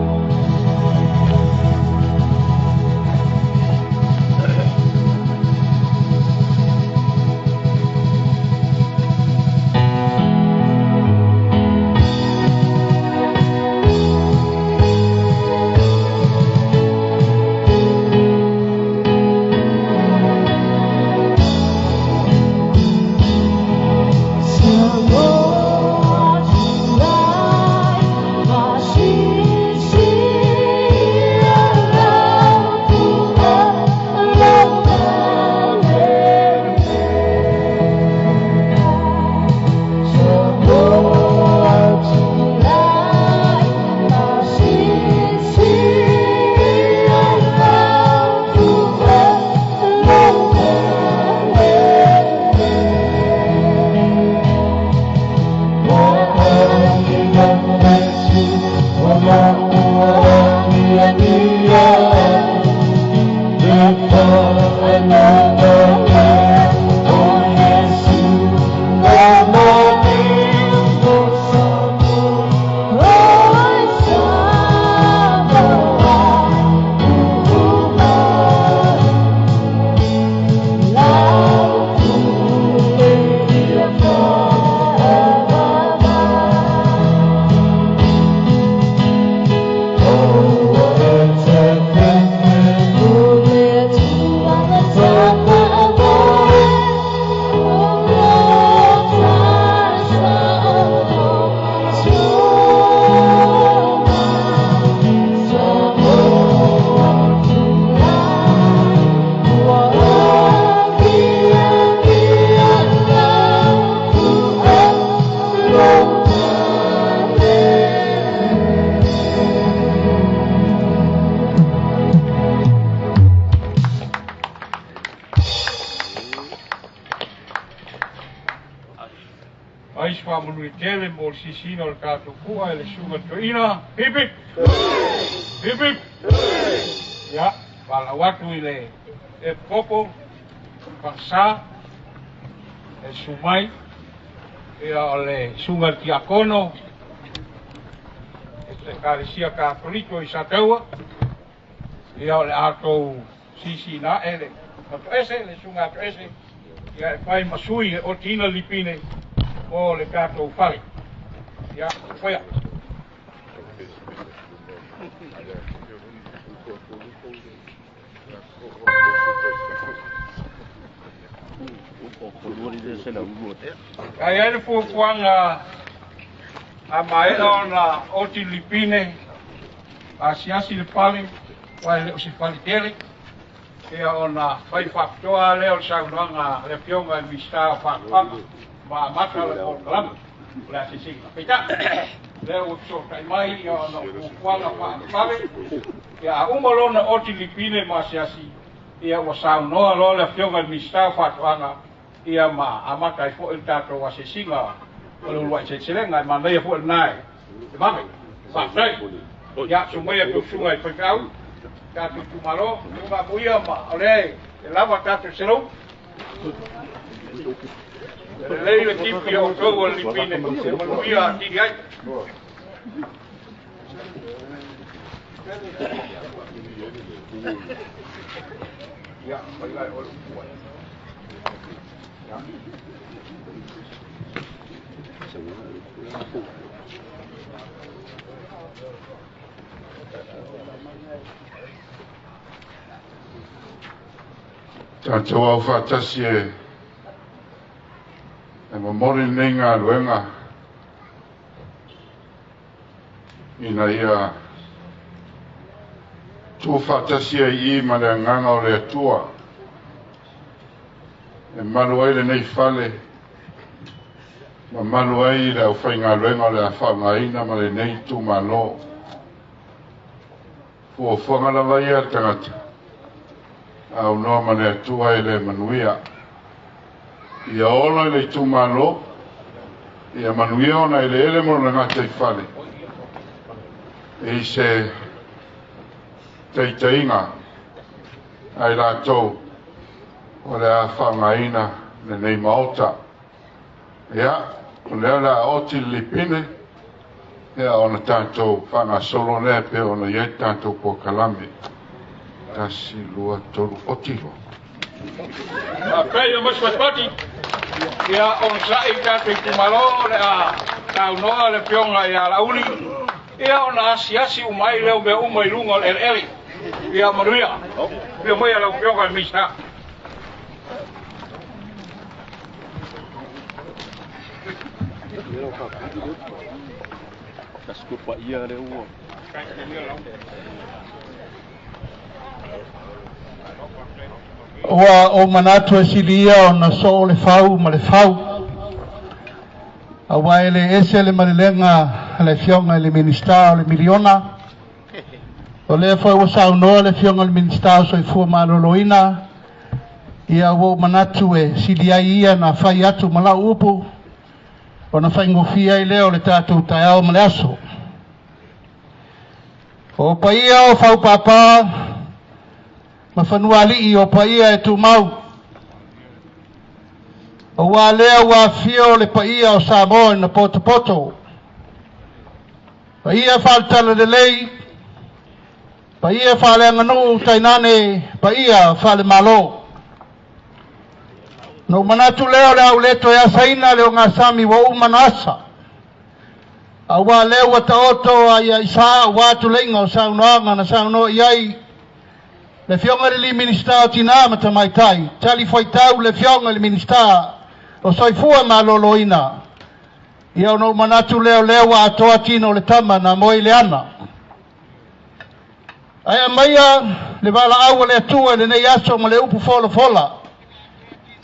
Ai se faamanuia tele mo le sisiina o le tatou pu'a e le susuga toeaina. Hip hip! Hip hip! Ia, valaau atu i le epikopo Fagasā e susu mai. Ia, o le susuga i le tiakono e Ekalesia Katoliko i Sataua. Ia, o le a tou sisiina aʻe le matoese le susuga atoese, ia, e fai ma sui e otiina lipine mo le tatou fale. Ia, foia. Ae ai le fuafuaga a maea ona oti lipine asiasi le fale, aua e le o se fale tele, ia ona fai faapitoa lea o le saunoaga a le Afioga i le Minisita o Faatoaga ma amata le polokalame o le asiasiga. Peitai, lea ua fesootai mai ia ona o fuafuaga faavavave, ia a uma loa ona oti lipine ma asiasi, ia ua saunoa loa le Afioga i le Minisita o Faatoaga ia ma amata ai foi le tatou asiasiga o le uluai seleselega. E manaia foi lena e vave. Faafetai. Ia, sumaia tou susuga i faifeau, tatou itumalo, susuga Amuia ma o lea e lava tatou selou. E lelei le tipi o outou o le lipine e manuia atili ai. Ia, mai lai o le upu ai. Tatou au faatasi e e momoli lenei galuega ina ia tuufaatasi ai i ma le agaga o le Atua e malu ai lenei fale ma malu ai le aufaigaluega o le a faaaogaina ma lenei itumalo. Fuafuaga lava ia a le tagata, aunoa ma le Atua e le manuia. Ia ola i le itumalo, ia manuia ona eleele ma lona gataifale i se taitaiga a i latou o le a faaaogaina lenei maota. Ia, o lea o le a oti le lipine, ia ona tatou faagasolo lea e pei ona i ai le tatou polokalame. Tasi, lua, tolu, oti loa. Faafetai ia Masipatipati. Ia onosai i tatou itumalo o le a saunoa le Afioga ia Laauli, ia ona asiasi uma ai lea o mea uma i luga o le eleele. Ia manuia. Afio mai lau Afioga i le Minisita. Ua ou manatu e sili ia ona soo le fau ma le fau, aua e le ese le malelega a le Afioga i le Minisita o le miliona. O lea foi ua saunoa le Afioga i le Minisita o Soifua Maloloina, ia ua ou manatu e sili ai ia na fai atu ma lau upu, ona faigofie ai lea o le tatou taeao ma le aso. O paia o faupapa ma fanuaalii o paia e tumau, aua lea ua afio le paia o Samoa ina potopoto, paia faale-talalelei, paia faaleaganuu tainane paia faalemalo. Na ou manatu lea o le a ou le toe asaina le ogasami ua uma na asa, aua lea ua taoto a ia isa aua tuleiga o saunoaga na saunoa i ai le Afioga i le Minisita o Tina ma Tamaitai, tali fuaitau le Afioga i le Minisita o Soifua Maloloina. Ia ona ou manatu lea o lea ua atoa tino o le tama na moe i le ana. Ae aumaia le valaau a le Atua i lenei aso ma le upu folafola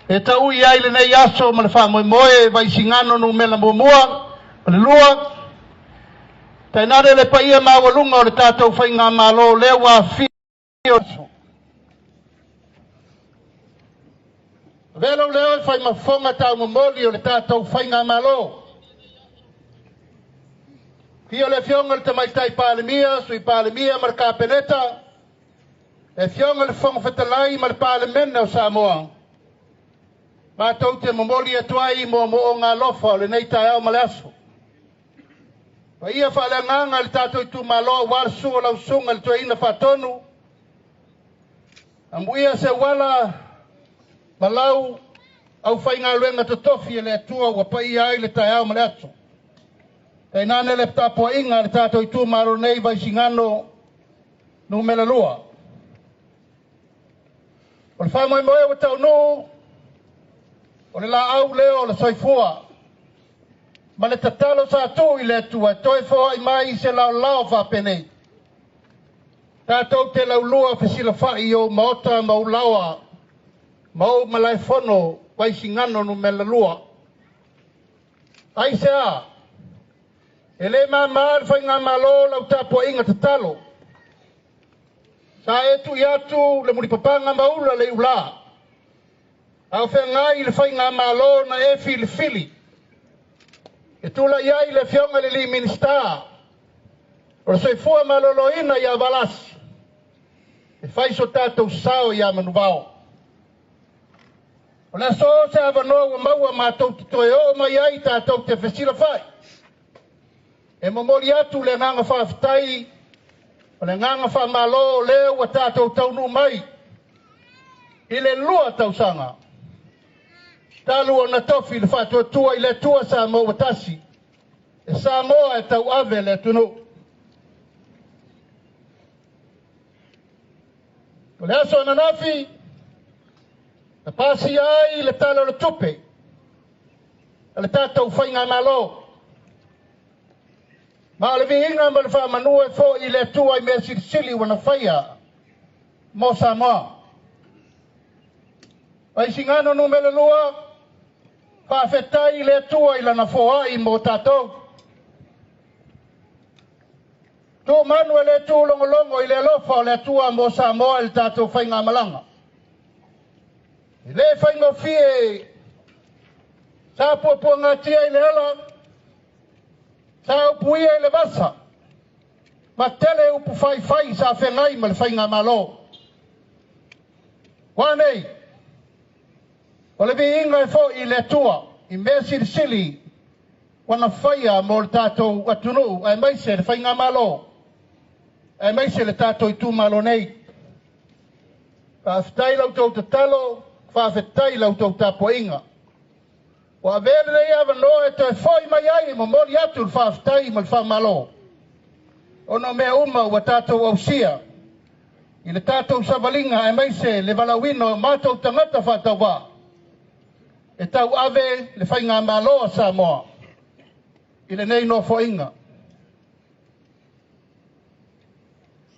e taui ai lenei aso ma le faamoemoe Vaisigano numera muamua ma le lua, tainane le paia maualuga o le tatou faigamalo lea ua afio. Avea lou leo e fai mafofoga taumomoli o le tatou faigamalo. Afio le Afioga i le Tamaitai Palemia, Sui Palemia ma le Kapeneta, le Afioga i le Fofoga Fetalai ma le Palemene o Samoa. Matou te momoli atu ai moomooga alofa o lenei taeao ma le aso. Paia faaleagaga i le tatou itumalo aua le susu o lau susuga i le Toeaina Faatonu, amuia se uala ma lau aufaigaluega totofi e le Atua ua paia ai le taeao ma le aso. Tainane le tapuaiga a le tatou itumalo nei Vaisigano numera 2. O le faamoemoe ua taunuu O le laau lea o le soifua ma le tatalo sa tuu i le Atua e toe foai mai se laolao faapenei. Tatou te laulua fesilafai i ou maota ma ou laoa ma ou malaefono Vaisigano Nu.2. Aisea? E le māmā le faigamalo lau tapuaiga tatalo. Sa e tui atu le mulipapaga ma ula le iulā. A o feagai le faigamalo na e filifili. E tulai ai le afioga i le alii Minisita o le Soifua Maloloina ia Valasi e fai so tatou sao ia Manuvao. O le aso se avanoa ua maua matou te toe oo mai ai tatou te fesilafai. E momoli atu le agaga faafetai o le agaga faamalo o lea ua tatou taunuu mai i le 2 tausaga. Talu ona tofi le faatuatua i le Atua Samoa ua tasi, e Samoa e tauave le atunuu. O le aso ananafi, na pasia ai le Tala o le Tupe a le tatou faigamalo. Ma o le viiga ma le faamanu e foi i le Atua i mea silisili ua na faia mo Samoa. Vaisigano Nu.2, faafetai i le Atua i lana foai mo tatou. Tuumanu e le tūlogologo i le alofa o le Atua mo Samoa i le tatou faigamalaga. E le faigofie sa puapuagatia i le ala, sa upuia i le vasa, ma tele upu faifai sa feagai ma le faigamalo. Ua nei, o le viiga e foi i le Atua i mea silisili ua na faia mo le tatou atunuu, aemaise le faigamalo, aemaise le tatou itumalo nei. Faafetai lau tou tatalo, faafetai lau tou tapuaiga. Ua avea lenei avanoa e toe foi mai ai e momoli atu le faafetai ma le faamalo. Ona o mea uma ua tatou ausia i le tatou savaliga aemaise le valaauina o matou tagata faatauvaa e tauave le faigamalo a Samoa i lenei nofoaiga.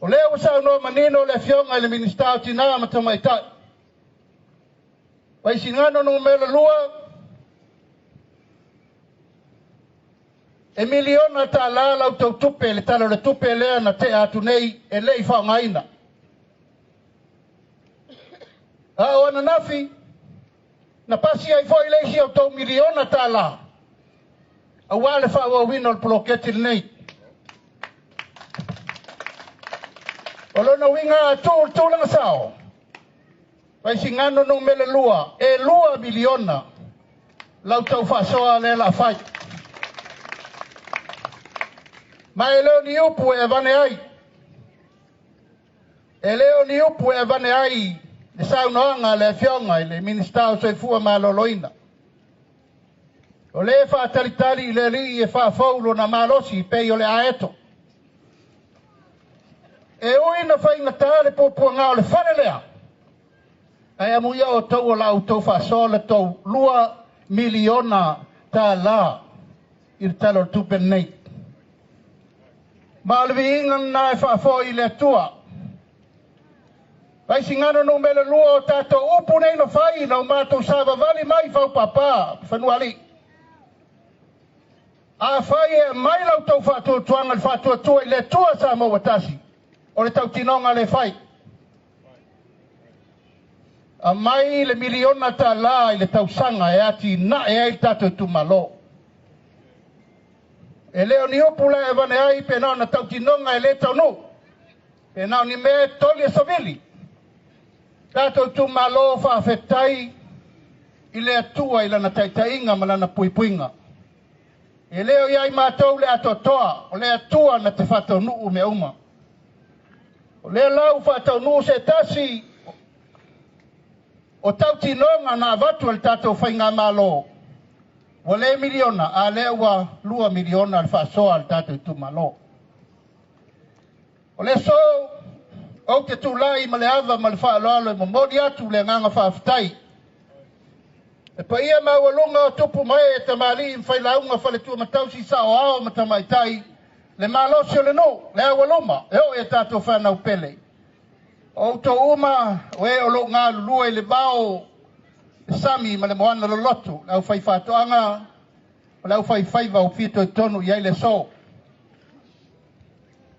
O lea ua saunoa manino le afioga i le Minisita o Tina ma Tamaitai. Vaisigano Nu.2, e $1 miliona lau tau tupe le Tala o le Tupe lea na tea atu nei e le i faaaogaina. A o ananafi, na pasi ai foi le isi o tou $1 miliona aua le faaauauina o le poloketi lenei. O lona uiga a tuu le tulaga sao, Vaisigano Nu.2, e $2 miliona lau tau faasoa lea la fai. Ma e le o ni upu e avane ai. E le o ni upu e avane ai le saunoaga a le afioga i le Minisita o Soifua Maloloina. O le faatalitali i le alii e faafou lona malosi pei o le aeto. E ui na faigata le puapuaga o le fale lea, ae amuia o tau o la outou faasoa le tou $2 miliona i le Tala o le Tupe lenei. Ma o le viiga lena e faafoi i le Atua. Vaisigano Nu.2, o tatou upu nei na fai na o matou savavali mai faupapa fanuali. A fai e mai lau tau faatuatuaga le faatuatua i le Atua Samoa ua tasi, o le tautinoga le fai. A mai le $1 miliona i le tausaga e ati nae ai le tatou itumalo. E le o ni upu la e avane ai pe na ona tautinoga e le taunuu, pe na o ni mea e toli e savili. Tatou itumalo faafetai i le Atua i lana taitaiga ma lana puipuiga. E le o iai matou le atoatoa, o le Atua na te faataunuu mea uma. O lea lau faataunuu se tasi o tautinoga na avatu e le tatou faigamalo, ua le $1 miliona, a lea ua $2 miliona le faasoa a le tatou itumalo. O le aso ou te tulai ma le ava ma le faaaloalo e momoli atu le agaga faafetai. E paia maualuga o tupu ma ee, tamalii ma failauga, faletuamatausi, saoao ma tamaitai, le malosi o le nuu, le aualuma e oo i a tatou fanau pele. O outou uma o e o loo galulue i le vao, le sami ma le moana loloto, le aufaifaatoaga ma le aufaifaiva ua fitoitonu i ai le aso.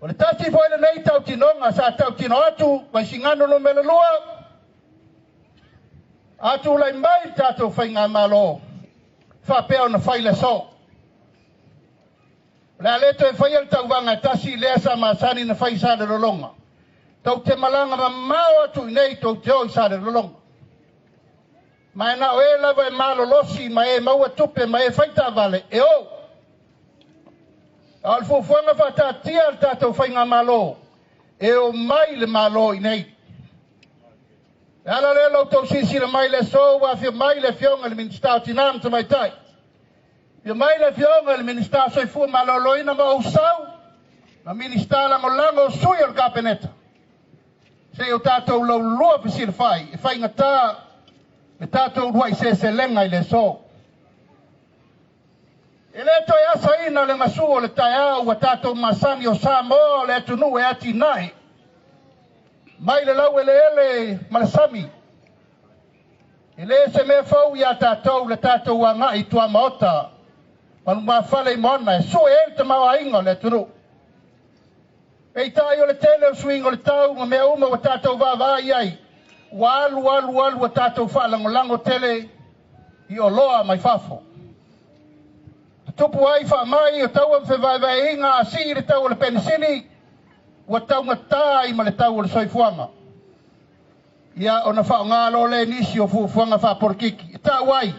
O le tasi foi lenei tautinoga sa tautino atu Vaisigano Nu.2, a tulai mai le tatou faigamalo faapea ona fai le aso. O le a le toe faia le tauvaga e tasi lea sa masani na fai i Salelologa. Tou te malaga mamao atu i nei tou te o i Salelologa. Ma e na o e lava e malolosi ma e maua tupe ma e fai taavale e o. A o le fuafuaga faataatia a le tatou faigamalo, e o mai le Malo i nei. E ala lea la outou silasila mai i le aso ua afio mai le Afioga i le Minisita o Tina ma Tamaitai, afio mai le Afioga i le Minisita o Soifua Maloloina ma ou sau ma Minisita Lagolago o sui o le Kapeneta, se i o tatou laulua fesilafai e faigata le tatou uluai seleselega i le aso. E le toe asaina le gasu o le taeao ua tatou masani o Samoa o le atunuu e atinae mai le laueleele ma le sami. E le se mea fou iā tatou le tatou agai i tuamaota ma lumafale i moana e sue ai le tamaoaiga o le atunuu. Peitai o le tele o suiga o le tau ma mea uma ua tatou vaavaai i ai, ua alu alu alu ua tatou faalagolago tele i oloa mai fafo. Tutupu ai faamai o taua ma fevaevaeaiga, a sii le tau o le penisini, ua taugata ai ma le tau o le soifuaga. Ia ona faaaoga loa lea nisi o fuafuaga faapolokiki e tau ai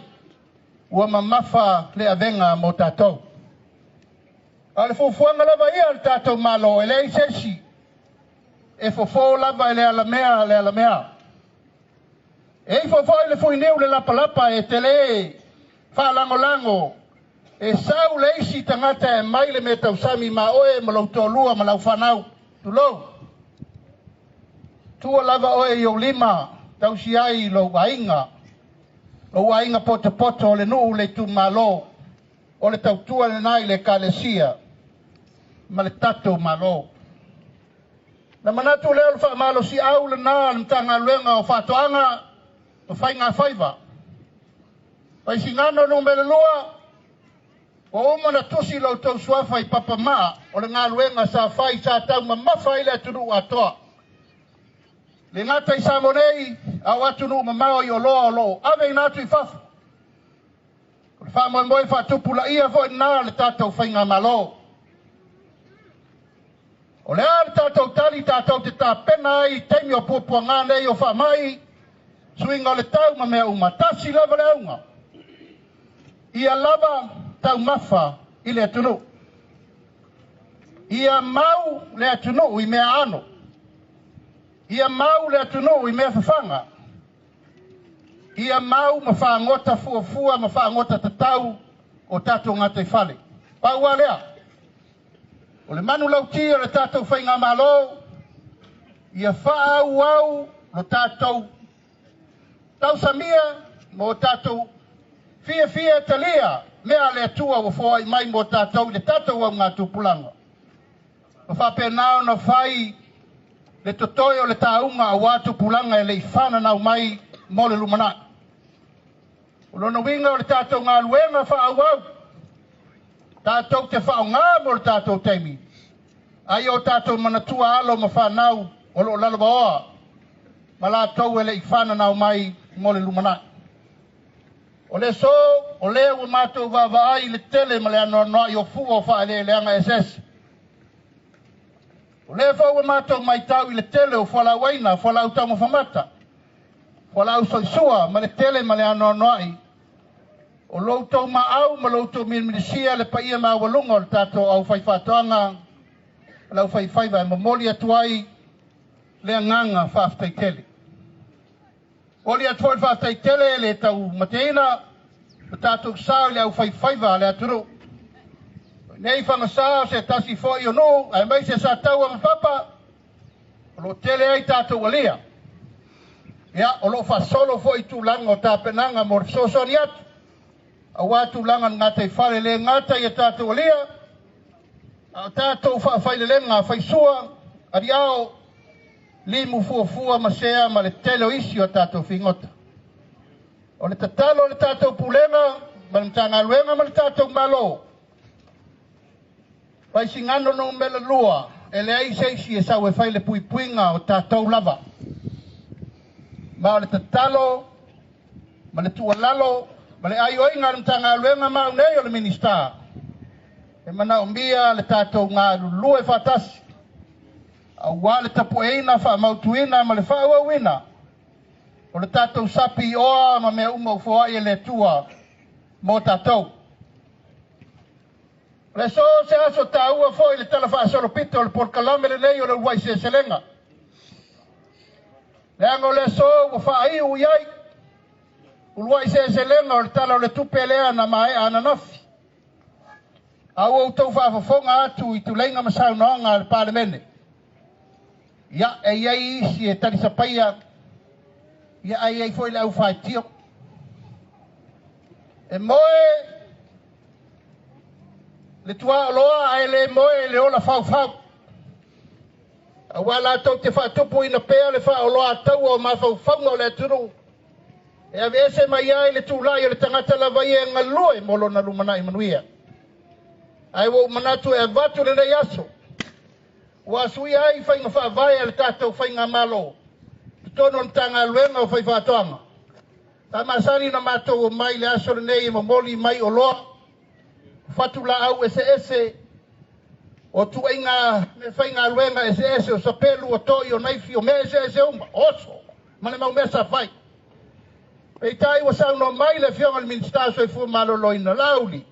ua mamafa le avega mo tatou. A o le fuafuaga lava ia a le tatou Malo, e leai se isi e fofo lava e le alamea le alamea. E ifo foi le fuiniu le lapalapa e tele faalagolago e sau le isi tagata e aumai le mea tausami ma oe ma lou toalua ma lau fanau. Tulou. Tua lava oe i ou lima, tausi ai lou aiga, lou aiga potopoto o le nuu, le itumalo, o le tautua lena i le Ekalesia ma le tatou Malo. Na manatu lea o le faamalosiau lena a le Matagaluega o Faatoaga ma Faigafaiva. Vaisigano Nu.2, ua uma ona tusi lo outou suafa i papamaa o le galuega sa fai sa taumamafa ai le atunuu atoa. Le gata i Samoa nei, a o atunuu mamao i oloa o lo o aveina atu i fafo. O le faamoemoe faatupulaia foi lena o le tatou faigamalo. O le a le tatou tali tatou te tapena ai i taimi o puapuaga nei o faamai, suiga o le tau ma mea uma. Tasi lava le auga, ia lava taumafa i le atunuu. Ia mau le atunuu i mea ano. Ia mau le atunuu i mea fafaga. Ia mau ma fagota fuafua ma fagota tatau o tatou gataifale. Pau lava lea. O le manulauti o le tatou faigamalo, ia faaauau lo tatou tausamia ma o tatou fiafia e talia mea a le Atua ua foai mai mo tatou i le tatou augatupulaga. Ma faapena ona fai le totoe o le tauga aua tupulaga e le i fananau mai mo le lumanai. O lona uiga o le tatou galuega faaauau, tatou te faaaoga mo le tatou taimi, ai o tatou manatua alo ma fanau o lo o lalovaoa ma latou e le i fananau mai mo le lumanai. O le aso, o lea ua matou vaavaai i le tele ma le anoanoai o fua o faaeleeleaga eseese. O lea foi ua matou matau i le tele o fualaau aina, fualaau taumafa mata, fualaau soisua ma le tele ma le anoanoai o lo outou maau ma lo outou milimilisia, le paia maualuga o le tatou aufaifaatoaga, le aufaifaiva, e momoli atu ai le agaga faafetai tele. Oli atu foi le faafetai tele le taumateina o tatou sao i le aufaifaiva a le atunuu. Nei Fagasa o se tasi foi o nuu aemaise Sataua ma Papa o lo o tele ai tatou alia. Ia, o lo o faasolo foi tulaga o tapenaga mo le fesoasoani atu, auā tulaga o le gataifale e le gata i a tatou alia, a o tatou faafailelega faisua, aliao, limu fuafua ma sea ma le tele o isi o tatou figota. O le tatalo a le tatou Pulega ma le Matagaluega ma le tatou Malo, Vaisigano 2, e leai se isi e sau e fai le puipuiga o tatou lava. Ma o le tatalo ma le tuualalo ma le aioiga a le Matagaluega ma au nei o le Minisita, e manaomia le tatou galulue faatasi auā le tapueina, faamautuina ma le faaauauina o le tatou sapi i oa ma mea uma ua foai e le Atua mo tatou. O le aso se aso taua foi le tala faasolopito o le polokalame lenei o le uluai seleselega. Leaga o le aso ua faaiu i ai uluai seleselega o le tala o le tupe lea na maea ananafi. A ua outou faafofoga atu i tuleiga ma saunoaga a le Palemene, ia, e i ai isi e talisapaia, ia ae i ai foi le aufaitio. E moe le tuaoloa ae le moe le ola faufau. Auā latou te faatupuina pea le faaoloataua o mafaufauga o le atunuu e aveese mai ai le tulai o le tagata lava ia e galue mo lona lumanai manuia. Ae ua ou manatu e avatu lenei aso ua asuia ai faiga faavae a le tatou faigamalo totonu o le Matagaluega o Faifaatoaga. Sa masani ona matou omai i le aso lenei e momoli mai oloa, fatulaau eseese, o tuaiga meafaigaluega eseese, o sapelu, o toi, o naifi, o mea eseese uma, oso ma le mau mea sa fai. Peitai ua saunoa mai le Afioga i le Minisita o Soifua Maloloina, Laauli,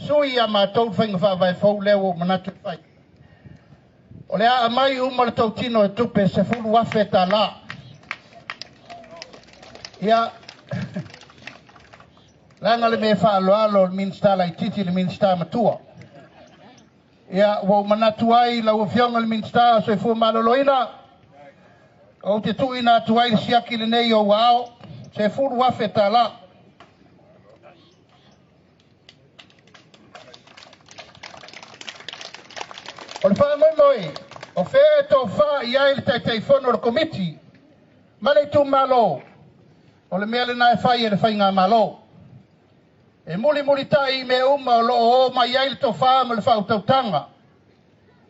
sui ia matou le faiga faavae fou lea ua ou manatu e fai. O le a aumai uma le tautino e tupe $10,000. Ia, leaga le mea faaaloalo o le Minisita laitiiti i le Minisita matua. Ia, ua ou manatu ai lau Afioga i le Minisita o Soifua Maloloina, ou te tuuina atu ai le siaki lenei o ou aao, $10,000. O le faamoemoe, o fea e tofa i ai le Taitaifono o le Komiti ma le itumalo, o le mea lena e fai e le faigamalo. E mulimulitai i mea uma o lo o o mai ai le tofa ma le faautautaga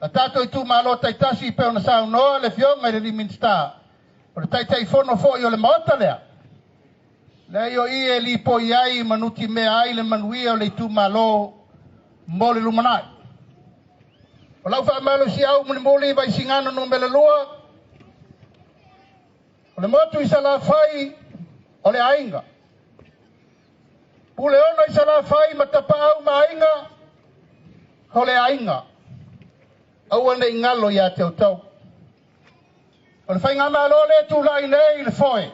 a tatou itumalo taitasi, pei ona saunoa le Afioga i le Minisita, o le Taitaifono foi o le Maota lea, leai o i e lipoi ai ma nutimea ai le manuia o le itumalo mo le lumanai. O lau faamalosiau mulimuli Vaisigano 2, o le motu i Salafai o le aiga. Puleono i Salafai ma Tapaau ma aiga o le aiga. Aua nei galo ia te outou. O le faigamalo lea tulai nei i le foe,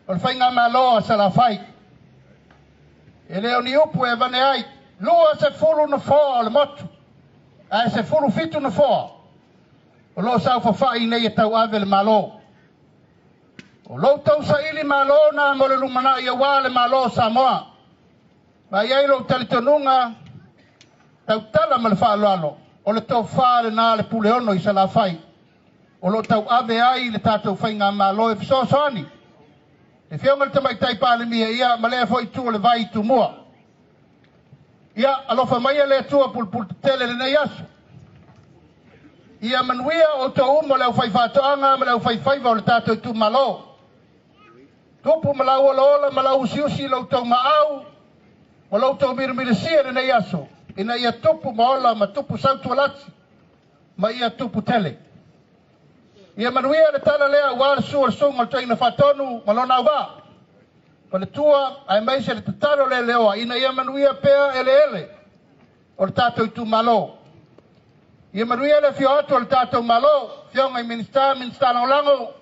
o le faigamalo a Salafai. E le o ni upu e avane ai, 20 nofoa o le motu, ae 17 nofoa o lo o saofafai nei e tauave le Malo. O lo outou saili malo na mo le lumanai auā le Malo o Samoa. Ma i ai lou talitonuga, tautala ma le faaaloalo, o le tofa lena le Puleono i Salafai, o lo o tauave ai le tatou faigamalo e fesoasoani. Le Afioga i le Tamaitai Palemia, ia ma lea foi itu o le vai i Tumua. Ia, alofa maia le Atua pulepuletetele lenei aso. Ia manuia outou uma le aufaifaatoaga ma le aufaifaiva o le tatou itumalo. Tupu ma lau olaola ma lau usiusi lo outou maau ma lo outou milimilisia lenei aso, ina ia tupu ma ola ma tupu sautualati ma ia tupu tele. Ia manuia le tala lea auā le susu o le susuga o le Toeaina Faatonu ma lona auvaa, faletua, aemaise le tatalo le leoa ina ia manuia pea eleele o le tatou itumalo. Ia manuia le afio atu o le tatou Malo, afioga i Minisita, Minisita Lagolago.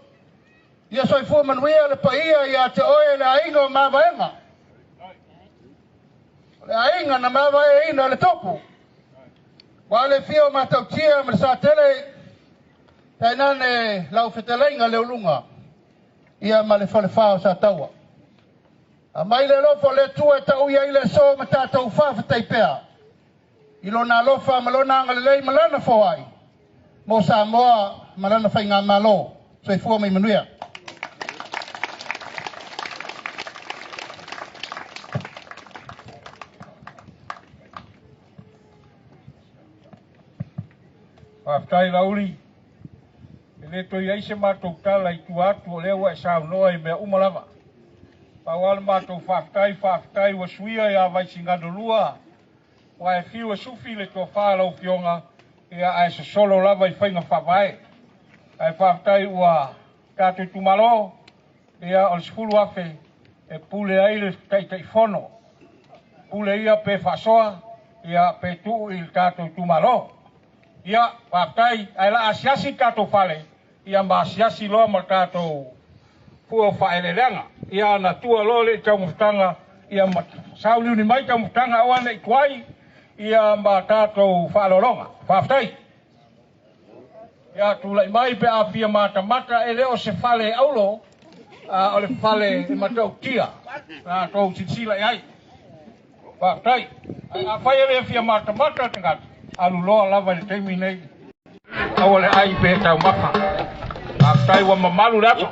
Ia soifua manuia le paia ia te oe le aiga o Mavaega. O le aiga na mavaeaina le tupu. Ua le fia o Matautia ma le Satele, tainane lau fetalaiga Leuluga. ia ma le falefā o Sataua. Aumai le alofa o le Atua e ta'u ai le aso ma tatou faafetai pea i lona alofa ma lona agalelei ma lana foai mo Samoa ma lana faigamalo. Soifua ma ia manuia. Faafetai Laauli, e le toe i ai se matou tala i tua atu o lea ua e saunoa i mea uma lava. Pau lava le matou faafetai, faafetai ua suia ia Vaisigano 2, ua e fiu e sufi le tofa a lau Afioga, ia ae sosolo lava i faiga faavae. Ae faafetai ua tatou itumalo, ia o le 10,000 e pule ai le Taitaifono. Pule ia pe faasoa, ia pe tuu i le tatou itumalo. Ia, faafetai, ae la asiasi le tatou fale, ia ma asiasi loa ma le tatou fua o faaeleeleaga. Ia ona tua loa lea i taumafataga, ia ma sauliuli mai taumafataga aua ne i tuai, ia ma tatou faaaloaloga. Faafetai. Ia, tulai mai pe a fia matamata, e le o se fale aulo, a o le fale e matautia, tatou silasila i ai. Faafetai. Ae afai e le fia matamata le tagata, alu loa lava i le taimi nei. Aua le ai pe taumafa. Faafetai ua mamalu le aso.